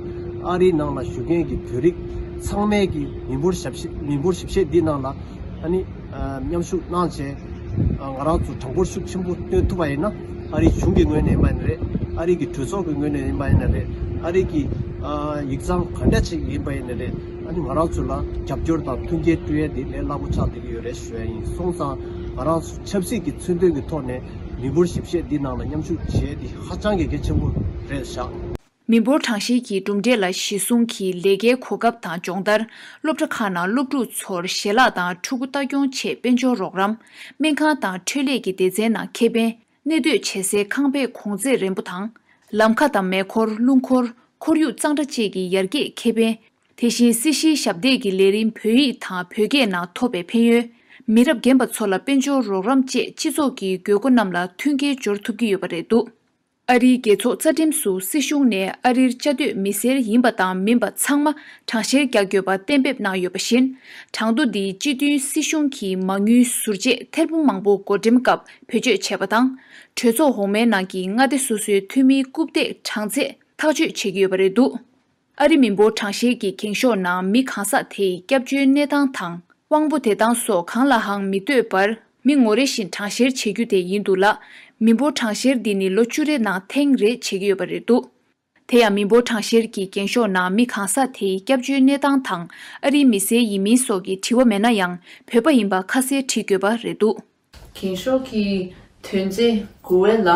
ཨ་རི་ནང་ལ་བཞུགས་མཁན་གྱི་བོད་རིགས་ཚང་མས་ཀྱི་མི་འབོར་ཞིབ་བཤེར་མི་འབོར་ཞིབ་བཤེར་འདི་ནང་ལ་ཨ་ནི་ཨ་མཉམ་ཞུགས་གནང་བྱས། ཨ་ང་རང་ཚོ་གྲངས་འབོར་ཤུགས་ཆེན་པོ་བཏོན་ཐུབ་པ་ཡིན་ན། ཨ་རིའི་གཞུང་གི་ངོས་ནས་ཡིན་པ་ཡིན་ན་རེད། ཨ་རི་གི་གྲོས་ཚོགས་ཀྱི་ངོས་ནས་ཡིན་པ་ཡིན་ན་རེད། ཨ་རི་གི་ཨ་ཡིག་ཚང་ག་འདྲ་ཅིག་ཡིན་པ་ཡིན་ན་རེད། ཨ་ནི་ང་རང་ཚོ་ལ་རྒྱབ་སྐྱོར་དང་མཐུན་རྐྱེན་སྤྲོད་ཡས་འདི་ལས་སླ་པོ་ཆགས་བསྡད་ཀྱི་ཡོད་རེད་ཞུ་ཡ་ཡིན། སོང་ཙང་ང་རང་ཚོ་ཆབ་སྲིད་ཀྱི་མཚོན་དོན་གྱི་ཐོག་ནས་མི་འབོར་ཞིབ་བཤེར་འདི་ནང་ལ་མཉམ་ཞུགས་བྱས་འདི་ཧ་ཅང་གི་གལ་ཆེན་པོ་རེད་བཞག་མི་འབོར་གྲངས་བཤེར་གྱི་གྲུབ་འབྲས་ལ་གཞི་བཟུང་གིས་ལས་ཀའི་གོ་སྐབས་དང་སྦྱོང་བརྡར། སློབ་གྲྭ་ཁག་ནང་སློབ་ཕྲུག་ཚོར་ཞལ་ལག་དང་ཕྲུ་གུ་ལྟ་སྐྱོང་ཆེད་དཔལ་འབྱོར་རོགས་རམ། སྨན་ཁང་དང་འཕྲོད་ལས་ཀྱི་སྡེ་ཚན་ནང་ཁེ་ཕན། གནས་སྡོད་བྱེད་སའི་ཁང་པའི་གོང་ཚད་རན་པོ་དང་། ལམ་ཁ་དང་མེ་འཁོར་རླུང་འཁོར། ཁོར་ཡུག་གཙང་སྦྲ་བཅས་ཀྱི་ཡར་རྒྱས་ཁེ་ཕན། དེ་བཞིན་སྲིད་ཞིའི་ཞབས་འདེགས་ཀྱི་ལས་རིམ་བོད་ཡིག་དང་བོད་སྐད་ནང་ཐོབ་པའི་ཕན་ཡོན། མི་རབས་རྒན་པ་ཚོ་ལ་དཔལ་འབྱོར་རོགས་རམ་བཅས་སྤྱི་ཚོགས་ཀྱི་དགོས་མཁོ་རྣམས་ལ་མཐུན་རྐྱེན་སྦྱོར་ཐུབ་ཀྱི་ཡོད་པ་རེད་འདུག་ཨ་རིའི་རྒྱལ་ཚོགས་རྩ་ཁྲིམས་སུ་སྲིད་གཞུང་ནས་ཨ་རིར་བཅའ་སྡོད་མི་སེར་ཡིན་པ་དང་མིན་པ་ཚང་མ་གྲངས་བཤེར་རྒྱག་དགོས་པ་གཏན་འབེབས་གནང་ཡོད་པ་བཞིན། གྲངས་ཐོ་འདི་སྤྱི་མཐུན་སྲིད་གཞུང་གི་མ་དངུལ་ཟུར་བཅད་ཐེར་འབུམ་མང་པོ་བགོ་འགྲེམས་སྐབས་བེད་སྤྱོད་བྱས་པ་དང་། གྲོས་ཚོགས་འོག་མའི་ནང་གི་མངའ་སྡེ་སོ་སོའི་འཐུས་མིའི་རྐུབ་སྟེགས་གྲངས་ཚད་ཐག་གཅོད་བྱེད་ཀྱི་ཡོད་པ་རེད་འདུག་ཨ་རི་མི་འབོར་གྲངས་བཤེར་གྱི་འགེངས་ཤོག་ནང་མི་གང་ཟག་དེའི་སྐྱབས་བཅོལ་གནས་སྟངས་དང་། དབང་པོ་བདེ་ཐང་སོགས་གང་ལའང་མི་ལྟོས་པར་མི་ངོ་རེ་བཞིན་གྲངས་བཤེར་བྱེད་རྒྱུ་དེ་ཡིན་འདུག་ལ། མི་འབོར་གྲངས་བཤེར་འདི་ནི་ལོ་བཅུ་རེ་ནང་ཐེངས་རེ་བྱེད་ཀྱི་ཡོད་པ་རེད་འདུག་དེ་ཡང་མི་འབོར་གྲངས་བཤེར་གྱི་འགེངས་ཤོག་ནང་མི་གང་ཟག་དེའི་སྐྱབས་བཅོལ་གནས་སྟངས་དང་ཨ་རིའི་མི་སེར་ཡིན་མིན་སོགས་ཀྱི་དྲི་བ་མེད་ན་ཡང་བོད་པ་ཡིན་པ་ཁ་གསལ་བྲིས་དགོས་པ་རེད་འདུག་འགེངས་ཤོག་གི་དོན་ཚན་དགུ་བའི་ལ་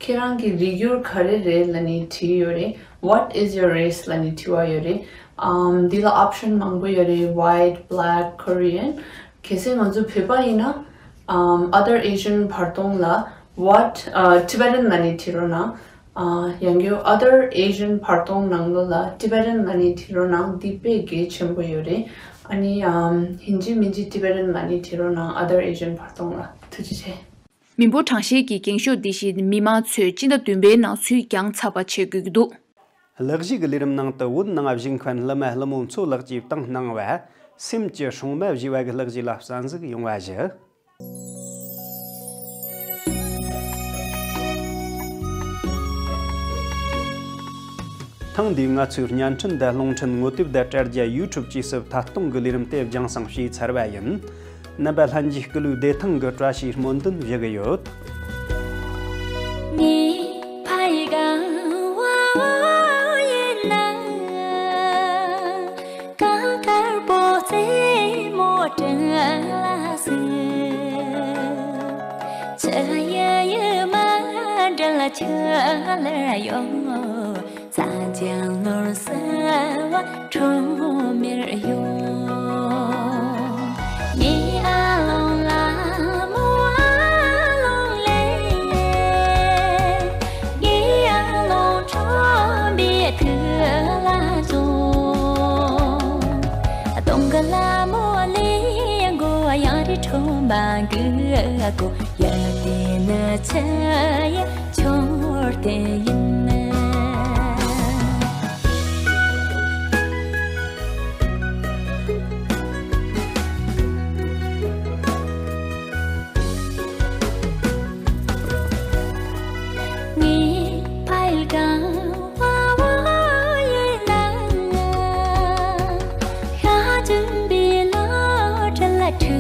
ཁྱེད་རང་གི་རིགས་ཡུལ་ག་རེ་རེད་ལབ་ནས་དྲིས་ཡོད་རེད། What is your race? ལབ་ནས་དྲི་བ་ཡོད་རེད། ཨམ་འདི་ལ་ཨོབ་ཤན་མང་པོ་ཡོད་རེད། White, black, Korean. གལ་སྲིད་ང་ཚོ་བོད་པ་ཡིན་ན་ཨམ་other Asian བར་སྟོང་ལ་what, uh, Tibetan ལབ་ནས་དྲི་རོགས་གནང་། ཨ་ཡང་སྒོས་other Asian བར་སྟོང་ནང་ལོགས་ལ་Tibetan ལབ་ནས་དྲི་རོགས་གནང་། འདི་དཔེ་གལ་ཆེན་པོ་ཡོད་རེད། ཨ་ནི་ཨམ་ཧིན་ཇི་མིན་ཇི་Tibetan ལབ་ནས་དྲི་རོགས་གནང་other Asian བར་སྟོང་ལ། ཐུགས་རྗེ་ཆེ། མི་འབོར་གྲངས་བཤེར་གྱི་འགེངས་ཤོག་འདི་བཞིན་མི་མང་ཚོས་སྤྱི་ཟླ་བདུན་པའི་ནང་ཚུད་རྒྱག་ཚར་བ་བྱེད་དགོས་ཀྱི་འདུག་གླུ་གཞས་ཀྱི་ལས་རིམ་ནང་དུ་བོད་ནང་བཞུགས་མཁན་གླུ་མ་ཀླུ་མོ་མཚོ་ལགས་ཀྱིས་བཏང་གནང་བ་སེམས་ཀྱི་སྲུང་མ་ཞེས་པ་གི་གླུ་གཞས་ལ་གསན་གཟིགས་ཡོང་བ་ཞུ། ཐེངས་འདིའི་ང་ཚོའི་བརྙན་འཕྲིན་དང་རླུང་འཕྲིན་ངོ་དེབ་དང་དྲ་རྒྱ་ཡུ་ཊུབ་བཅས་སུ་ཐད་གཏོང་གི་ལས་རིམ་དེ་རྒྱང་སྲིང་བྱས་ཚར་བ་ཡིན། རྣམ་པ་ལྷན་རྒྱས་སྐུ་ལུས་བདེ་ཐང་གི་བཀྲ་ཤིས་སྨོན་འདུན་ཞུ་གི་ཡོད། ངའི་ཕ་ཡི་ག་བ་བ་ཡིན་ན། ཀ་དཀར་པོ་རྩེ་མོ་བྲན་ལ་ཟེར། ཆུ་ཡི་ཡི་མ་འདྲ་ལ་ཆུ་ལ་ཡོང་། ས་ཆ་ནོར་ས་བ་ཁྲོམ་མེར་ཡོང་། ངའི་ཨ་ལོང་ལ་མོ་ཨ་ལོང་ལེ། ངའི་ཨ་ལོང་ཁྲོམ་པའི་ཐུ་ལ་འཛོམས། སྟོང་གི་ལ་མོ་ལེ། ཁྲོན་པ་གི་སྒོ་ཡར་དེ་ནི་ཆུ་ཡི་ཆུ་དེ་ཡིན། ངའི་ཕ་ཡུལ་གངས་དབང་བོ་ཡིན་ན། ཤ་ཆེན་པོའི་ལོ་གྲལ་ཁྲི་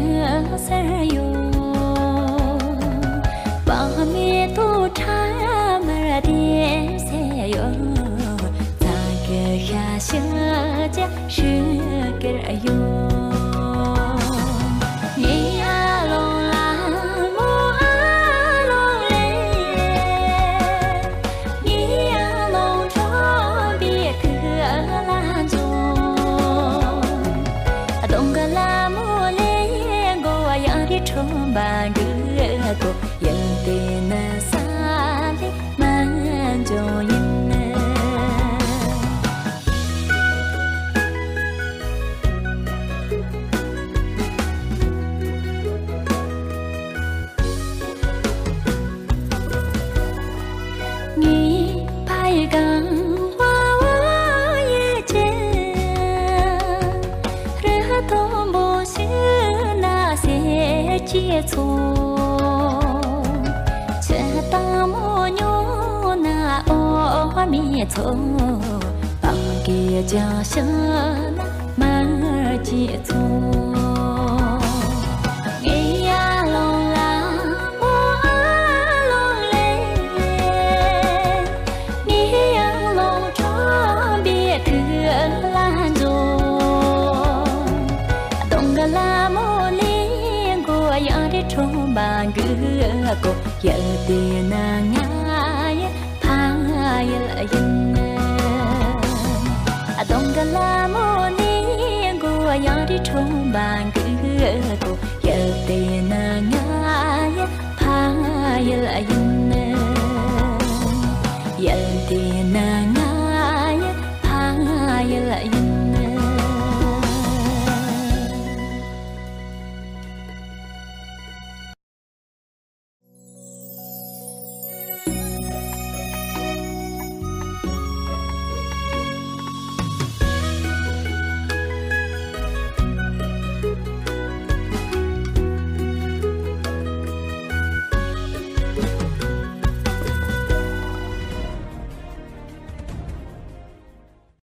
སར་ཡོད། བག་མེད་དུ་ཁྲ་དམར་ལྡེམ་སེ་ཡོད། རྩྭ་གི་ཤ་ཤུ་ཅག་ཧྲིལ་གེར་ཡོད། ངའི་ཨ་ལོང་ལ་མོ་ཨ་ལོང་ལེ། ངའི་ཨ་ལོང་ཁྲོན་པའི་ཐིག་ལ་འཛོམས། གདོང་གི་ལ་མོ་ལེ་མགོ་བ་ཡང་རི་ཁྲོན་པ་གི་སྒོ་ཡུལ་དེ་ནི་ས་ལེ་མ་འཇོ་ཡིན། ངའི་ཕ་ཡུལ་གངས་དབང་བོ་ཡི་ཆུ། རི་མཐོན་པོ་ཞིག་ན་གསེར་གྱི་མཚོ། ཆུ་དྭངས་མོ་ཉོ་ན་འོ་མའི་མཚོ། སྤང་གི་ལྗང་ཤིང་ན་མར་གྱི་མཚོ། ངའི་ཨ་ལོང་ལ་མོ་ཨ་ལོང་ལེ། ངའི་ཨ་ལོང་ཁྲོན་པའི་ཐིག་ལ་འཛོམས། གདོང་གི་ལ་མོ་ལེ་མགོ་ཡང་རི་ཁྲོན་པ་གི་སྒོ་ཡུལ་དེ་ནི་ང་ཡི་ཕ་ཡུལ་ཡིན། གདོང་གི་ལ་མོ་ལེ་མགོ་ཡང་རི་ཁྲོན་པ་གི་སྒོ་ཡུལ་དེ་ནི་ང་ཡི་ཕ་ཡུལ་ཡིན། ཡུལ་དེ་ནི་